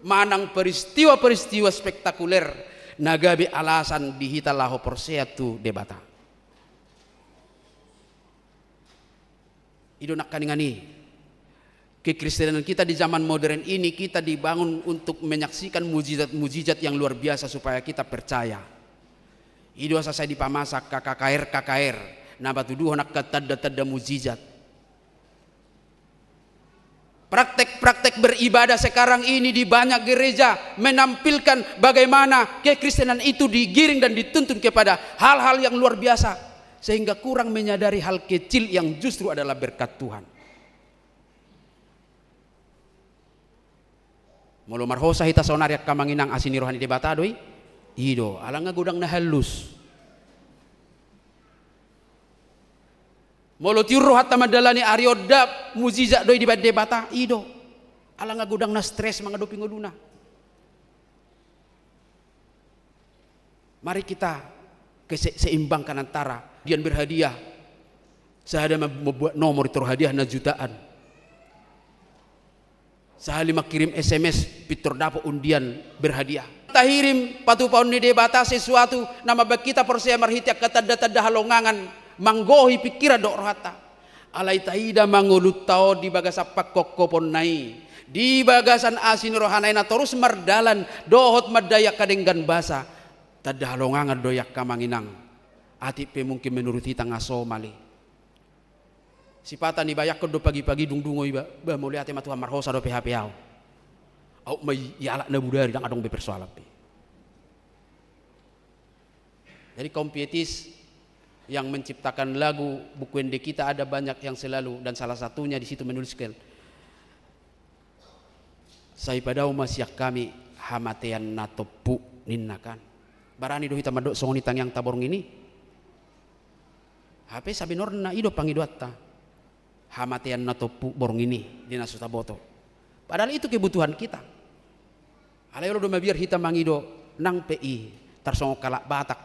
manang peristiwa-peristiwa spektakuler na gabe alasan di hita laho porsea tu Debata. I do nangkaningan i. Kekristenan kita di zaman modern ini, kita dibangun untuk menyaksikan mujizat-mujizat yang luar biasa supaya kita percaya. I do asa sai dipamasa angka K K R, K K R, na matuduhon angka tanda-tanda mujizat. Praktek-praktek beribadah sekarang ini di banyak gereja menampilkan bagaimana kekristenan itu digiring dan dituntun kepada hal-hal yang luar biasa, sehingga kurang menyadari hal kecil yang justru adalah berkat Tuhan. Molo marhosa hita saonari angka amang inang, asi ni roha ni Debata do i? I do, ala nga godang na hallus. Molo tiur rohanta mandalani ari on, ndang mujizat do i dibaen Debata? I do, ala nga godang na stres mangadopi ngoluna. Mari kita kese-, seimbangkan antara dian berhadiah, sahali ma-, membuat nomor i tor hadiahna jutaan. Sahali mangkirim S M S pintor dapot undian berhadiah. Tahirim patupaon ni Debata sesuatu na mambaen hita porsea marhite angka tanda-tanda halongangan manggohi pingkiran dohot rohanta. Alai taida ma ngolunta on di bagasan pangkophoponna i, di bagasan asi ni rohana i na torus mardalan dohot mandai angka denggan basa. Tanda halongangan do i angka amang inang. Atik pe mungkin menurut hita nga somal i. Sipata nibayangkon do pagi-pagi dung dungo iba, bah, mauliate ma Tuhan, marhosa dope hape au. Au ma i, i halak na budari, ndang adong be persoalan be. Jadi kaum pietis yang menciptakan lagu, buku ende kita ada banyak yang selalu, dan salah satunya di situ menuliskan, "Sai padao ma sian hami hamatean na tompu," ninna kan. Barani do hita mandok songon i tangiangta borngin i? Hape sabinorna i do pangidoanta. Hamatean na tompu borngin i di na so taboto. Padahal itu kebutuhan kita. Alai olo do mabiar hita mangido nang pe i tarsongon halak Batak.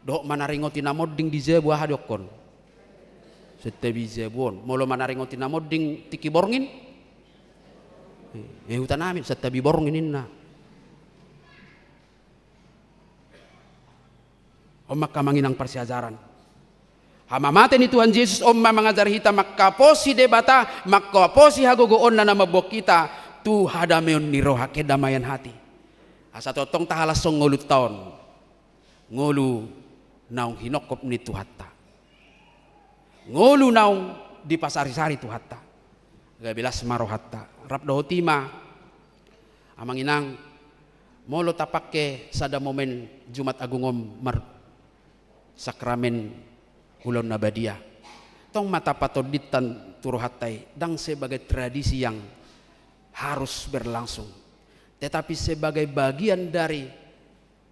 Dohot manaringoti na monding di jabu, aha didokkon? Santabi jabu on. Molo manaringoti na monding tingki borngin? Eh, huta nami, santabi borngin ninna. On ma angka amang inang parsiajaran. Hamamate ni Tuhan Jesus on ma mangajari hita mangkaposi Debata, mangkaposi hagogoonna na mamboan hita tu hadameon ni roha, kedamaian hati. Asa tongtong tahalashon ngolunta on, ngolu naung hinongkop ni Tuhanta. Ngolu naung dipasarisari Tuhanta. Gabe las ma rohanta. Rap dohot i ma, amang inang, molo tapangke sada momen Jumat Agung on mar-, sakramen ulaon na badia, tong ma tapatondinhon tu rohanta i, ndang sebagai tradisi yang harus berlangsung, tetapi sebagai bagian dari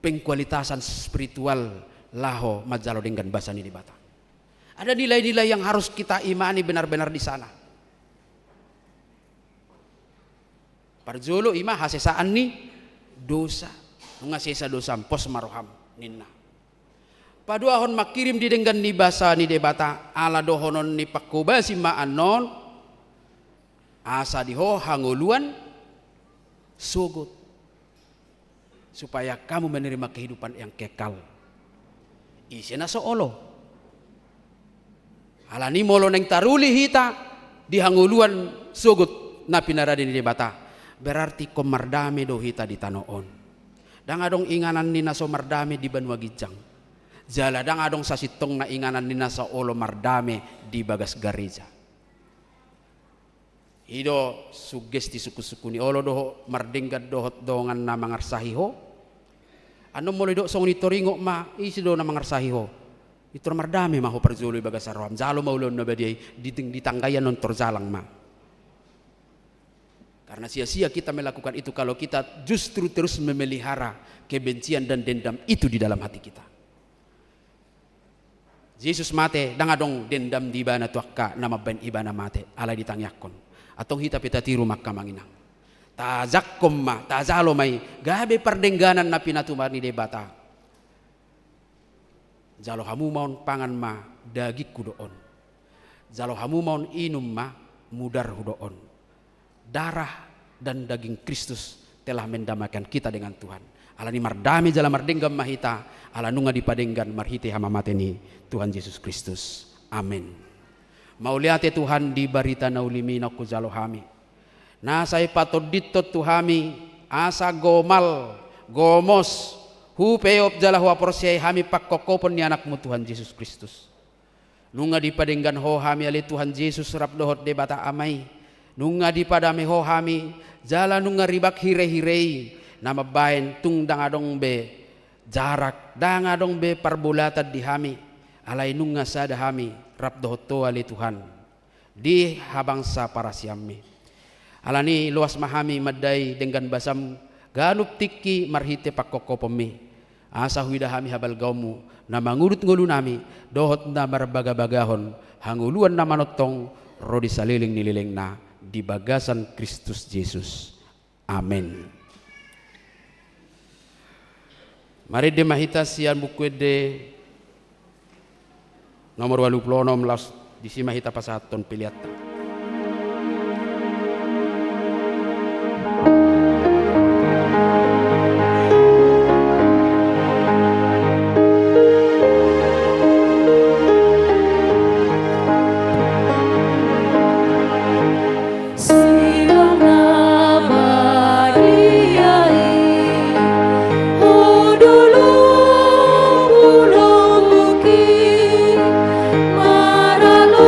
pengkualitasan spiritual laho manjalo denggan basa ni Debata. Ada nilai-nilai yang harus kita imani benar-benar di sana. Parjolo i ma hasesaan ni dosa. Nunga sesa dosam, pos ma roham, ninna. Paduahon, mangkirim di denggan ni basa ni Debata, ala dohonon ni pangkobasi ma annon, asa di ho hangoluan sogot, supaya kamu menerima kehidupan yang kekal. Ise na so olo? Alani molo naeng taruli hita di hangoluan sogot na pinarade ni Debata, berarti ingkon mardame do hita di tano on. Ndang adong inganan ni na so mardame di banua ginjang. Jala ndang adong sasintongna inganan ni na so olo mardame di bagas gareja. I do sugesti sungkun-sungkun ni olo dohot mardenggan dohot dongan na mangarsahi ho. Annon molo didok songon i, tor ingot ma, ise do na mangarsahi ho? Pintor mardame ma ho parjolo di bagasan roham. Jalo ma ulaon na badia i di, di tangga i annon, tor jalang ma. Karena sia-sia kita melakukan itu kalau kita justru terus memelihara kebencian dan dendam itu di dalam hati kita. Jesus mate, ndang adong dendam di ibana tu angka na mambahen ibana mate, alai ditangiangkon. Antong hita pe tatiru ma angka amang inang. Tajangkon ma, tajalo ma i, gabe pardengganan na pinatupa ni Debata. Jalo hamu ma on, pangan ma, dagingku do on. Jalo hamu ma on, inum ma, mudarhu do on. Darah dan daging Kristus telah mendamaikan kita dengan Tuhan. Alani mardame jala mardenggan ma hita, ala nunga dipadenggan marhite hamamate ni Tuhan Jesus Kristus. Amen. Mauliate Tuhan di barita na uli-uli on hujalo hami. Na sai patondinhon tu hami, asa gomal, gomos, hupeop jala huhaporseai hami pangkophopon ni Anakmu Tuhan Jesus Kristus. Nunga dipadenggan Ho hami ale Tuhan Jesus rap dohot Debata Ama i. Nunga dipadame Ho hami, jala nunga ribak hire-hire i, na mambahen tung ndang adong be jarak, ndang adong be parbolatan di hami. Alai nunga sada hami rap dohot Ho ale Tuhan, di habangsa parasianMi. Alani loas ma hami mandai denggan basaM ganup tingki marhite pangkophopon-Mi, asa huida hami habalgaonMu, na mangudut ngolunami, dohot na marbagabagahon hangoluan na manongtong ro di saleleng ni lelengna, di bagasan Kristus Jesus. Amen. Marende ma hita sian Buku Ende nomor ualu pulu onom, laos disi ma hita pasahathon peleanta. Silang na badia i, ho dolok pulungki, maralohon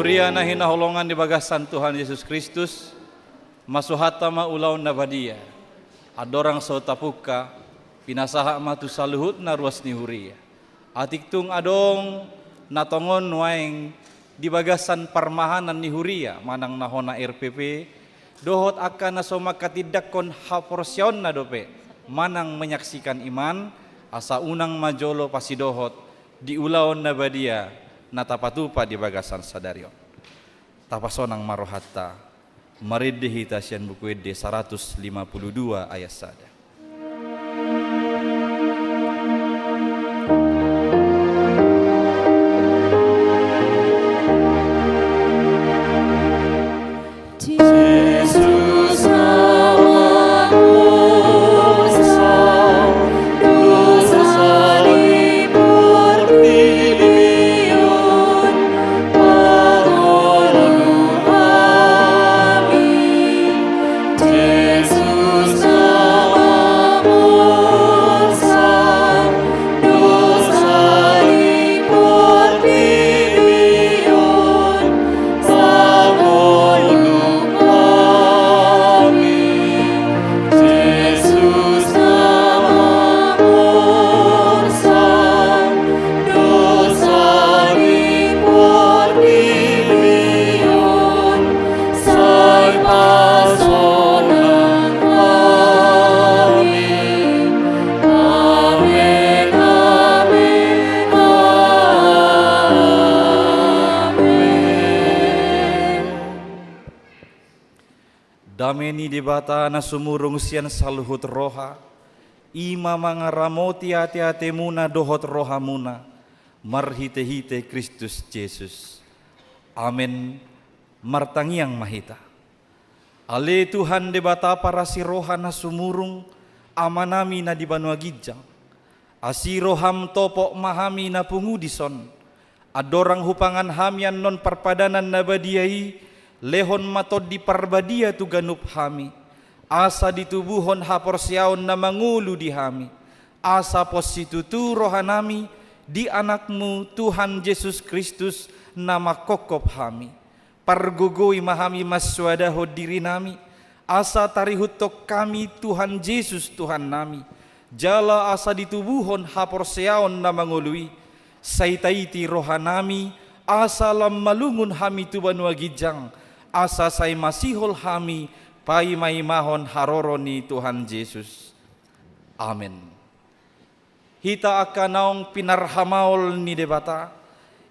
Huria na hinaholongan di bagasan Tuhan Jesus Kristus, masuhanta ma ulaon na badia. Andorang so tapungka, pinasahat ma tu saluhutna ruas ni huria. Atik tung adong na tongon nuaeng di bagasan parmahanan ni huria manang na hona R P P, dohot angka na so mangkatindangkon haporseaonna dope manang menyaksikan iman, asa unang ma jolo pasidohot di ulaon na badia na tapatupa di bagasan sadari on. Tapasonang ma rohanta, marende hita sian Buku Ende saratus lima pulu dua ayat sada. Dame ni Debata na sumurung sian saluhut roha, i ma mangaramoti ateatemuna dohot rohamuna, marhitehite Kristus Jesus. Amen. Martangiang ma hita. Ale Tuhan Debata parasi roha na sumurung, Amanami na di banua ginjang, asi roham topot ma hami na pungu dison. Andorang hupangan hami annon parpadanan na badia i, lehon ma Tondi Parbadia tu ganup hami, asa ditubuhon haporseaon na mangolu di hami, asa pos situtu rohanami di Anakmu Tuhan Jesus Kristus na manghophop hami. Pargogoi ma hami mansoadahon dirinami, asa tarihuthon hami Tuhan Jesus Tuhannami, jala asa ditubuhon haporseaon na mangolu i, sai taiti rohanami, asa lam malungun hami tu banua ginjang, asa sai masihol hami paimaimahon haroro ni Tuhan Jesus. Amen. Hita angka naung pinarhamaol ni Debata,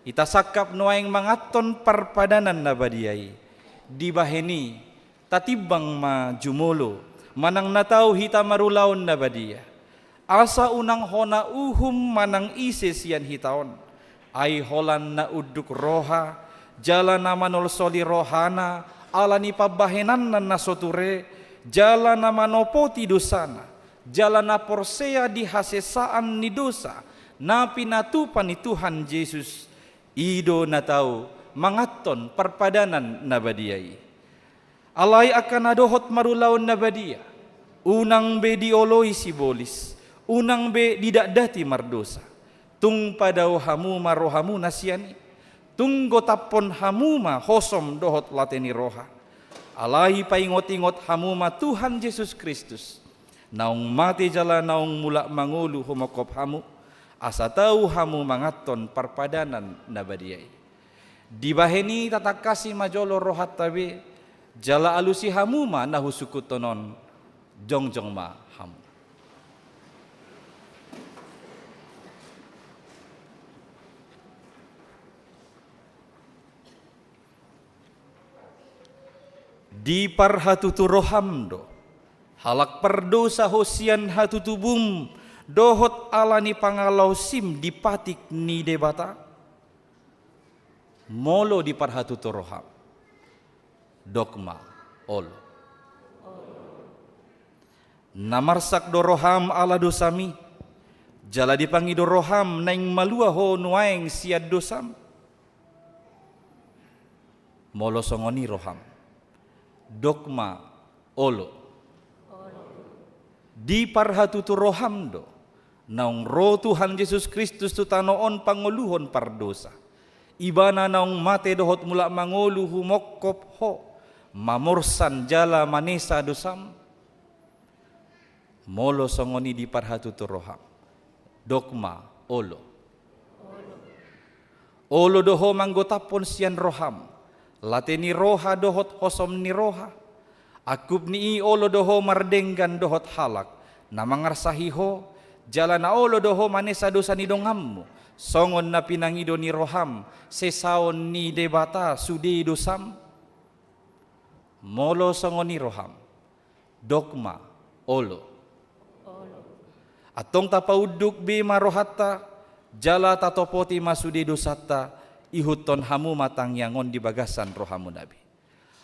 hita sangkap nuaeng manganhon parpadanan na badia i. Dibahen i, tatimbang ma jumolo, manang na tau hita marulaon na badia. Asa unang hona uhum manang ise sian hita on. Ai holan na unduk roha, jala na manolsoli rohana, ala ni pambahenanna na so ture, jala na manopoti dosana, jala na porsea di hasesaan ni dosa na pinatupa ni Tuhan Jesus, i do na tau manganhon parpadanan na badia i. Alai angka na dohot marulaon na badia, unang be dioloi sibolis, unang be didatdati mardosa. Tung padao hamu ma rohamuna sian i, tung gotaphon hamu ma hosom dohot late ni roha. Alai paingotingot hamu ma Tuhan Jesus Kristus, naung mate jala naung mulak mangolu humophop hamu, asa tau hamu manganhon parpadanan na badia i. Dibahen i tatangkasi ma jolo rohanta be, jala alusi hamu ma na husungkunhon on, jongjong ma hamu. Diparhatutu roham do, halak pardosa ho sian hatutubum, dohot ala ni pangalaosim di patik ni Debata? Molo diparhatutu roham, dok ma, olo. Na marsak do roham ala dosami, jala dipangido roham naeng malua ho nuaeng sian dosam? Molo songon i roham, dok ma, olo. Diparhatutu roham do, naung ro Tuhan Jesus Kristus tu tano on pangoluhon pardosa. Ibana naung mate dohot mulak mangolu humongkop ho, mamorsan jala manesa dosam? Molo songon i diparhatutu roham, dok ma olo. Olo do ho manggotaphon sian roham, late ni roha dohot hosom ni roha. Angkup ni i olo do ho mardenggan dohot halak na mangarsahi ho, jala na olo do ho manesa dosa ni donganmu, songon na pinangido ni roham sesaon ni Debata sude dosam? Molo songon i roham, dok ma olo. Antong tapaunduk be ma rohanta, jala tatopoti ma sude dosanta, ihuthon hamu ma tangiang on di bagasan rohamuna be.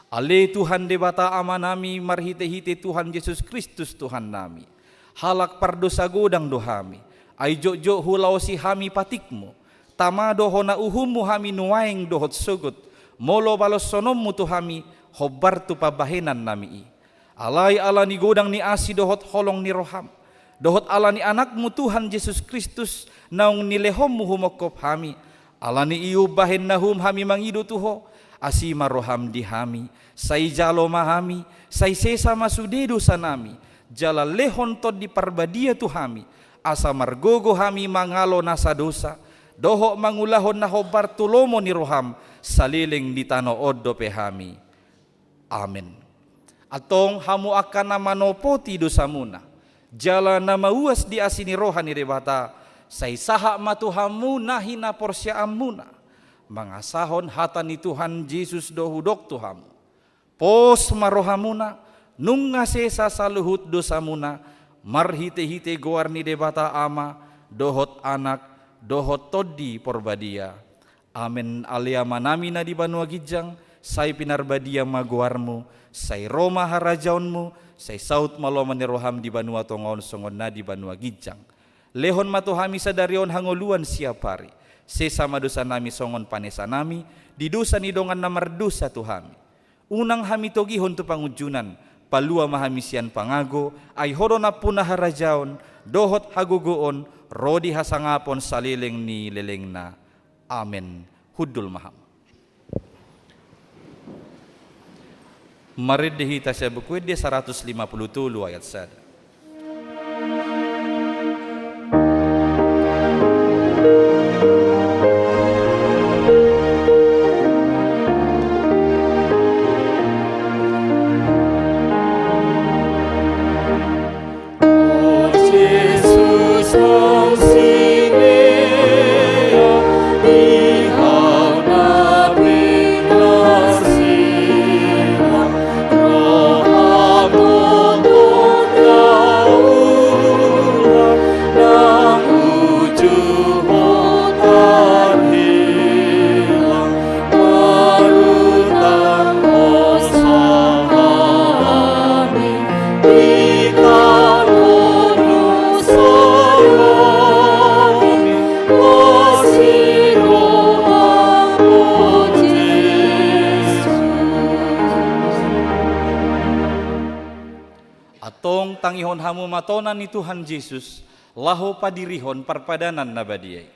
Ale Tuhan Debata Amanami, marhitehite Tuhan Jesus Kristus Tuhannami, halak pardosa godang do hami, ai jotjot hulaosi hami patikmu, tama do hona uhummu hami nuaeng dohot sogot, molo baloshononmu tu hami hombar tu pambahenannami i. Alai ala ni godang ni asi dohot holong ni roham, dohot ala ni Anakmu Tuhan Jesus Kristus naung nilehonmu humongkop hami, ala ni i umbahen na uhum hami mangido tu ho, asi ma roham di hami, sai jalo ma hami, sai sesa ma sude dosanami, jala lehon Tondi Parbadia tu hami, asa margogo hami mangalo nasa dosa, dohot mangulahon na hombar tu lomo ni roham, saleleng di tano on dope hami. Amen. Antong hamu angka na manopoti dosamuna, jala na mauas di asi ni roha ni Debata, sai sahat ma tu hamu na hinaporseaonmuna, mangasahon hata ni Tuhan Jesus do hudok tu hamu. Pos ma rohamuna, nunga sesa saluhut dosamuna, marhitehite goar ni Debata Ama, dohot Anak, dohot Tondi Porbadia. Amen. Ale Amanami na di banua ginjang, sai pinarbadia ma goarmu, sai ro ma harajaonmu, sai saut ma lomo ni roham di banua tonga on songon na di banua ginjang. Lehon ma tu hami sadari on hangoluan siapari, sesa ma dosanami songon panesanami di dosa ni dongan na mardosa tu hami. Unang hami togihon tu pangunjunan, palua ma hami sian pangago, ai ho do nampuna harajaon, dohot hagogoon, ro di hasangapon saleleng ni lelengna. Amen. Hundul ma hamu. Marende hita sian Buku Ende saratus lima pulu tolu ayat sada. Antong tangihon hamu ma tona ni Tuhan Jesus, laho padirihon parpadanan na badia i.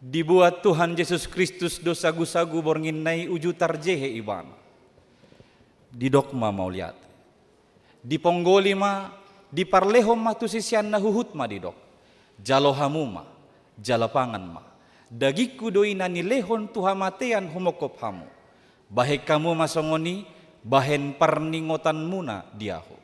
Dibuat Tuhan Jesus Kristus do sagusagu borngin na i uju tarjehe Ibana. Didok ma mauliate. Diponggoli ma, diparlehon ma tu siseanna huhut ma didok. Jalo hamu ma, jala pangan ma. Dagingku do i na nilehon tu hamatean humongkop hamu. Bahen hamu ma songon i, bahen parningotanmuna di ahu.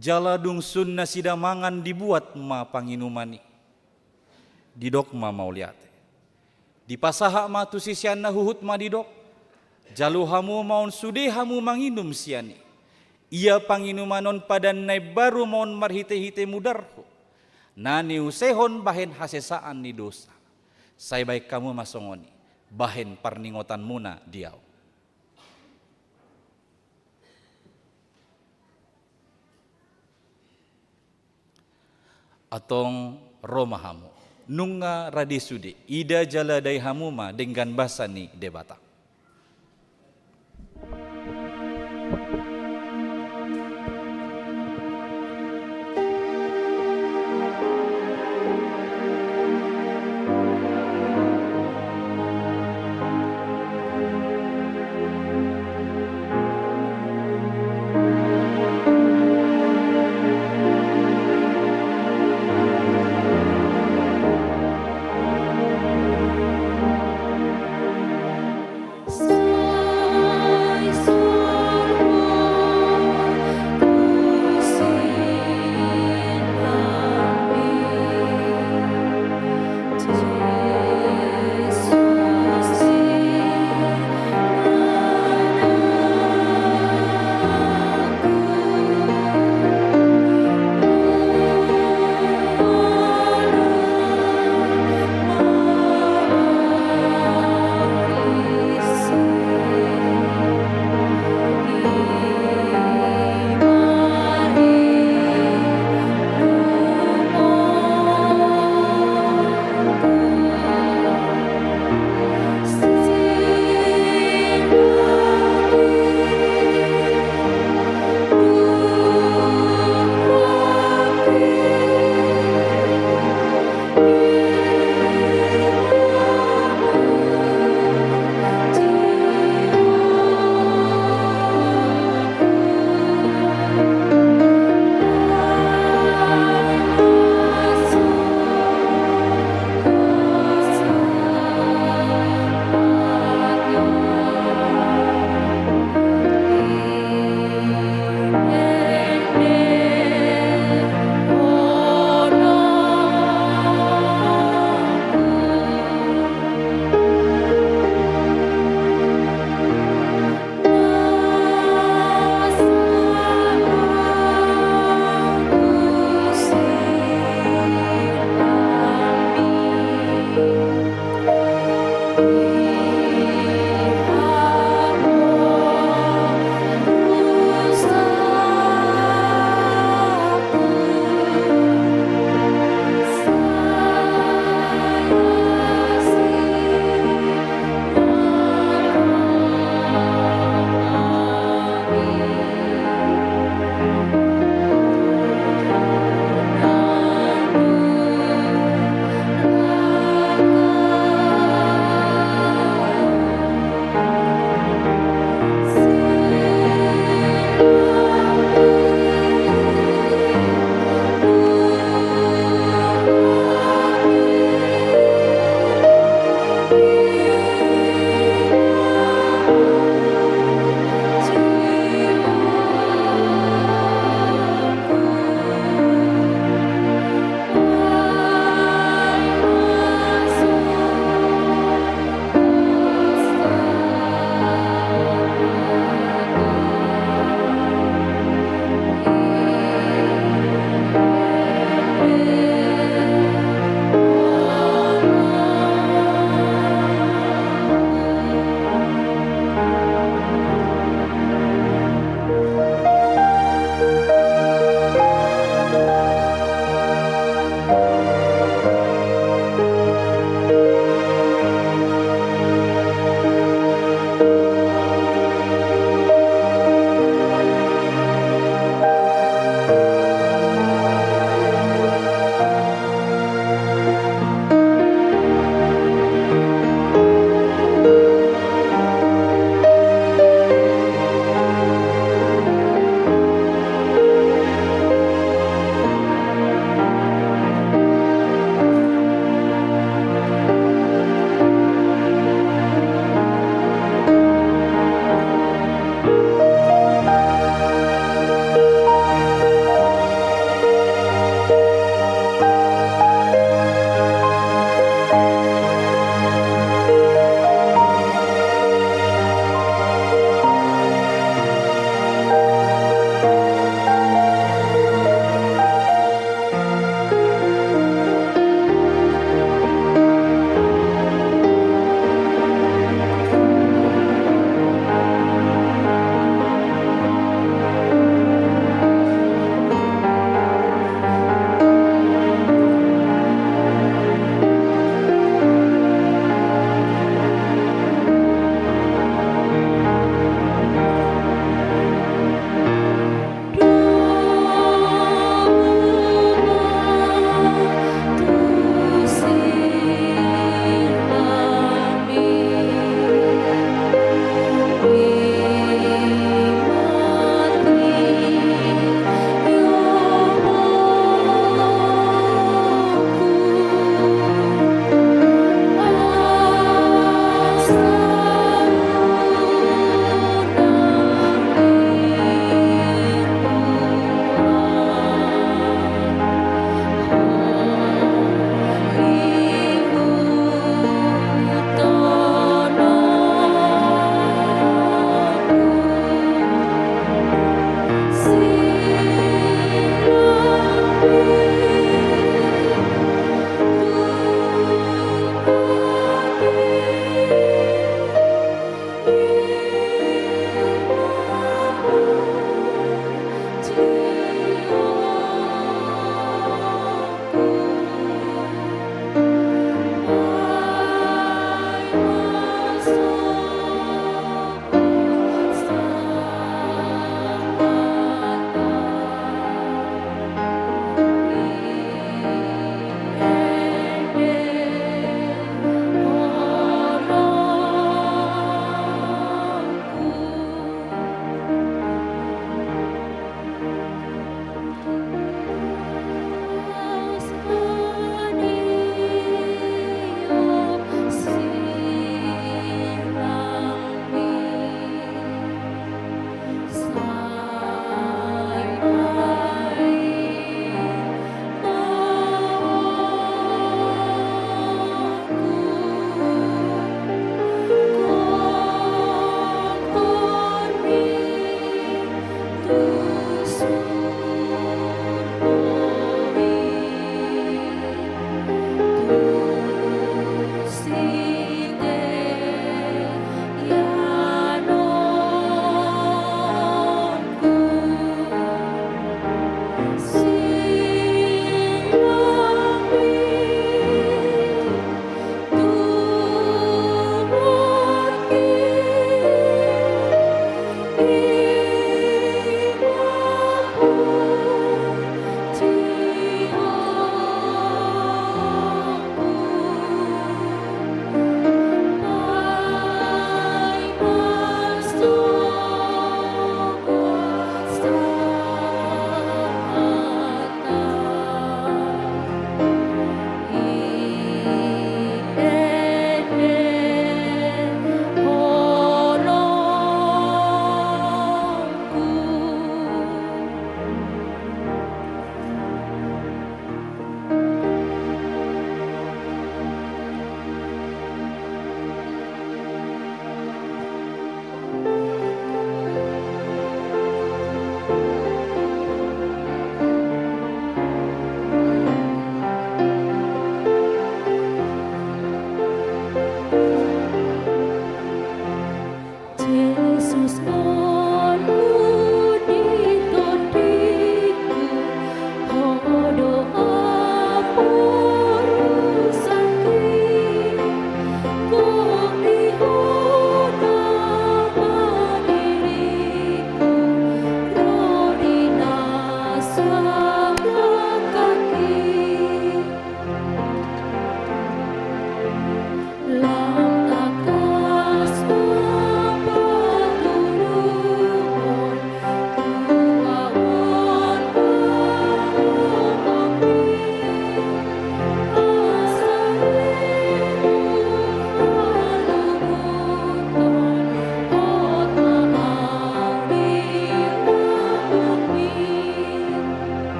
Jala dung sun nasida mangan dibuat ma panginuman i. Didok ma mauliate. Dipasahat ma tu siseanna huhut ma didok. Jalo hamu ma on sude hamu manginum sian i. Ia panginuman on padan na imbaru ma on marhitehite mudarhu. Na niusehon bahen hasesaan ni dosa. Sai bahen hamu ma songon i. Bahen parningotanmuna di ahu. Antong ro ma hamu. Nunga rade sude, ida jala dai hamu ma denggan basa ni Debata.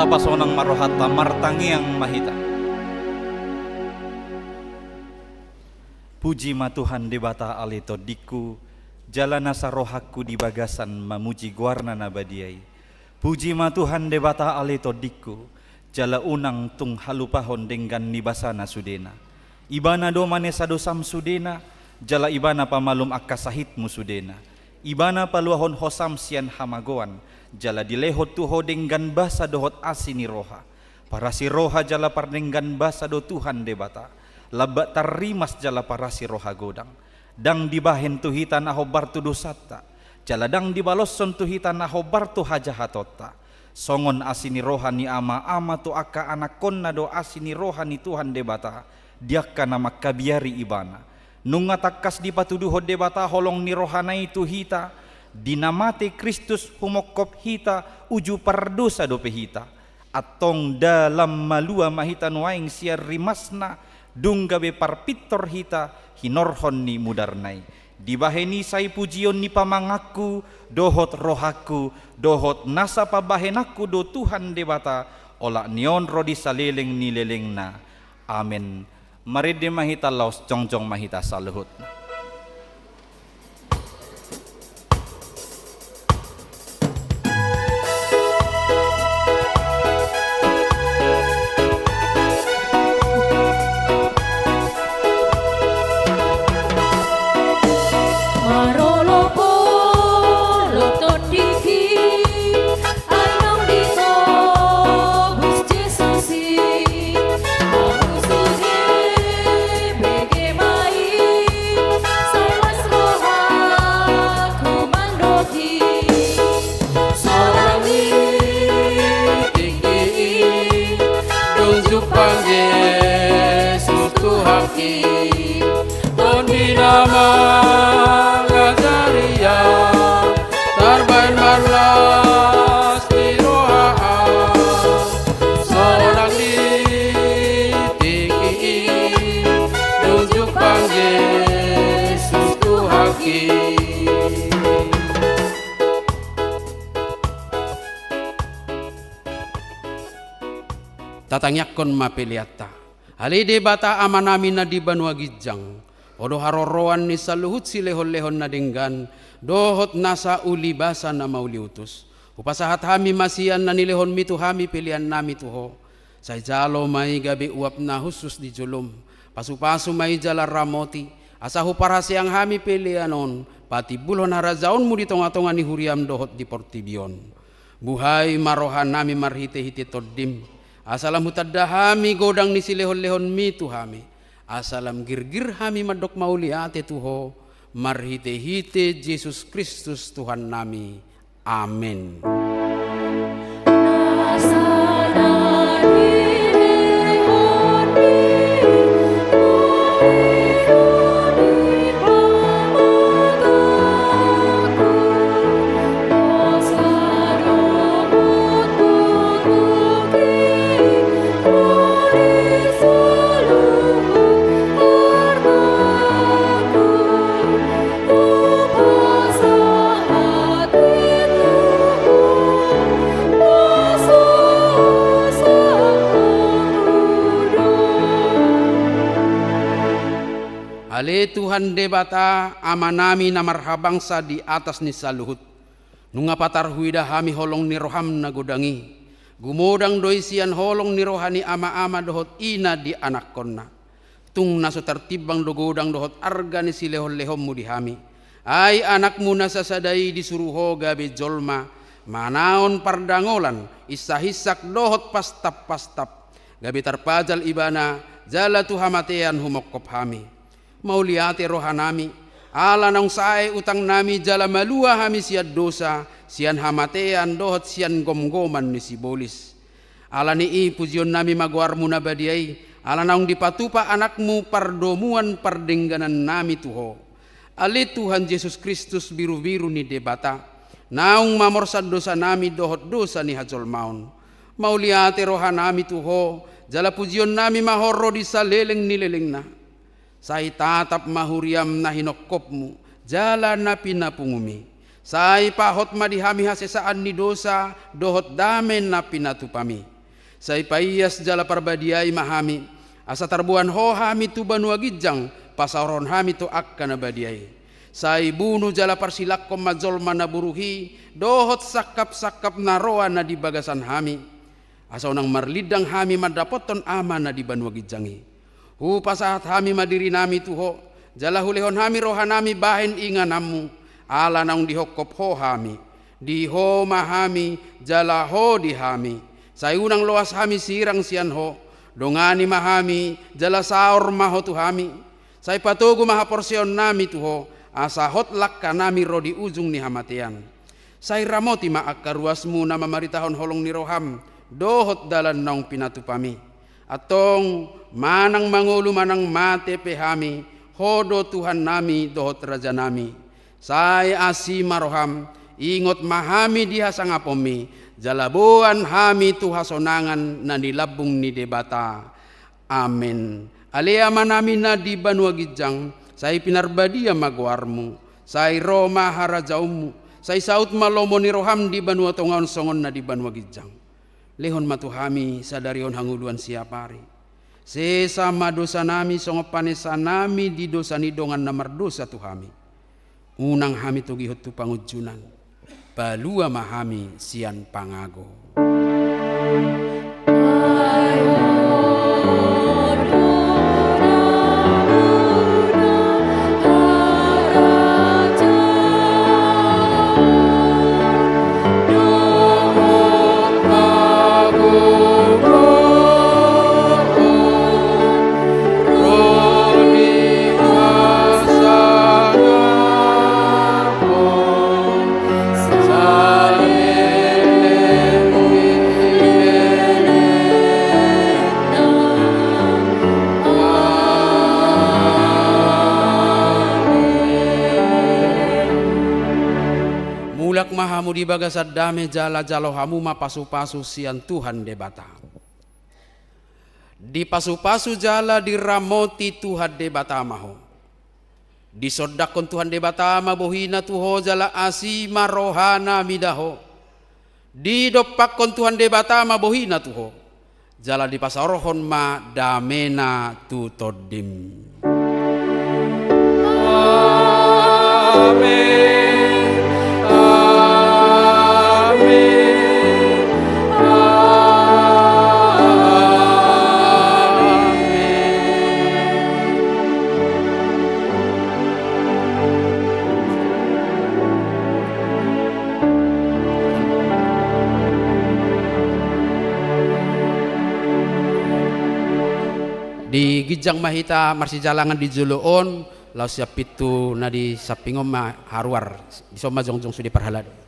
Pasonang ma rohanta, martangiang ma hita. Puji ma Tuhan Debata ale tondingku, jala nasa rohangku di bagasan mamuji goarna na badia i. Puji ma Tuhan Debata ale tondingku, jala unang tung halupahon denggan ni basana sudena. Ibana do manesa dosam sudena, jala Ibana pamalum angka sahitmu sudena. Ibana paluahon hosam sian hamagoan, jala dilehon tu ho denggan basa dohot asi ni roha. Parasi roha jala pardenggan basa do Tuhan Debata, lambak tarrimas jala parasi roha godang. Ndang dibahen tu hita na hombar tu dosanta, jala ndang dibaloshon tu hita na hombar tu hajahatonta. Songon asi ni roha ni ama-ama tu angka anakkonna do asi ni roha ni Tuhan Debata di angka na mangkabiari Ibana. Nunga tangkas dipatuduhon Debata holong ni rohana i tu hita, di na mate Kristus humongkop hita, uju pardosa dope hita. Antong ndang lam malua ma hita nuaeng sian rimasna, dung gabe parpintor hita hinorhon ni mudarna i. Dibahen i sai pujion ni pamanganku, dohot rohangku, dohot nasa pambahenanku do Tuhan Debata, olat ni on ro di saleleng ni lelengna. Amen. Marende ma hita laos, jongjong ma hita saluhutna. Marolopolop tondingki, ai naung ditobus Jesus i. Ahu sude bege ma i, sai las rohangku mandok i. Sonang i tingki i, dung jumpang Jesus Tuhanki. Tondi na mangajari ahu, tarbahen marlas ni roha ahu. Sonang i tingki i, dung jumpang Jesus Tuhanki. Tatangiangkon ma peleanta. Ale Debata Amanami na di banua ginjang, Ho do haroroan ni saluhut silehonlehon na denggan dohot nasa ulibasa na mauliutus. Hupasahat hami ma sian na nilehonmi tu hami peleannami tu Ho. Sai jalo ma i gabe uap na hushus di jolom. Pasupasu ma i jala ramoti, asa huparhaseang hami pelean on patimbulhon harajaonmu di tongatonga ni huriam dohot di portibi on. Buhai ma rohanami marhitehite Tondim, asa lam hutanda hami godang ni silehonlehonmi tu hami, asa lam girgir hami mandok mauliate tu Ho, marhitehite Jesus Kristus Tuhannami. Amen. Ale Tuhan Debata, Amanami na marhabangsa di atas ni saluhut, nunga patar huida hami holong ni roham na godang i. Gumodang do i sian holong ni roha ni ama-ama dohot ina di anakkonna. Tung na so tartimbang do godang dohot arga ni silehonlehonmu di hami. Ai anakmu na sasada i disuru Ho gabe jolma, manaon pardangolan, insahinsak dohot pastappastap, gabe tarpajal ibana, jala tu hamatean humongkop hami. Mauliate rohanami, ala naung sae utangnami jala malua hami sian dosa, sian hamatean dohot sian gomgoman ni sibolis. Ala ni i pujionnami ma goarmu na badia i, ala naung dipatupa anakmu pardomuan pardengganannami tu Ho. Ale Tuhan Jesus Kristus, birubiru ni Debata, naung mamorsan dosanami dohot dosa ni hajolmaon. Mauliate rohanami tu Ho, jala pujionnami ma Ho ro di saleleng ni lelengna. Sai tatap ma huriam na hinongkopmu, jala na pinapungum i. Sai pahot ma di hami hasesaan ni dosa dohot dame na pinatupami. Sai paias jala parbadiai ma hami, asa tarboan Ho hami tu banua ginjang, pasaorhon hami tu angka na badia i. Sai bunu jala parsilangkon ma jolma na buruk i dohot sangkap-sangkap na roa na di bagasan hami, asa unang marlindang hami mandapothon Ama na di banua ginjang i. Hupasahat hami ma dirinami tu Ho, jala hulehon hami rohanami bahen ingananmu, ala naung dihophop Ho hami. Di Ho ma hami, jala Ho di hami. Sai unang loas hami sirang sian Ho. Dongani ma hami, jala saor ma Ho tu hami. Sai patogu ma haporseaonnami tu Ho, asa hot langkanami ro di ujung ni hamatean. Sai ramoti ma angka ruasmu na mamaritahon holong ni roham dohot dalan naung pinatupami. Antong, manang mangolu manang mate pe hami, Ho do Tuhannami dohot Rajanami. Sai asi ma roham, ingot ma hami di hasangaponmi, jala boan hami tu hasonangan na nilambung ni Debata. Amen. Ale Amanami na di banua ginjang, sai pinarbadia ma goarmu, sai ro ma harajaonmu, sai saut ma lomo ni roham di banua tonga on songon na di banua ginjang. Lehon ma tu hami sadari on hangoluan siapari. Sesa ma dosanami songon panesanami di dosa ni dongan na mardosa tu hami. Unang hami togihon tu pangunjunan. Palua ma hami sian pangago. Mulak ma hamu di bagasan dame jala jalo hamu ma pasupasu sian Tuhan Debata. Dipasupasu jala diramoti Tuhan Debata ma ho. Disondangkon Tuhan Debata ma bohina tu ho jala asi ma rohana mida ho. Didompakkon Tuhan Debata ma bohina tu ho, jala dipasaorhon ma damena tu tondim. Amen. Amen. Amen. Di ginjang ma hita marsijalangan di jolo on, laos sian pintu na di samping on ma haruar, dison ma jongjong sude parhalado.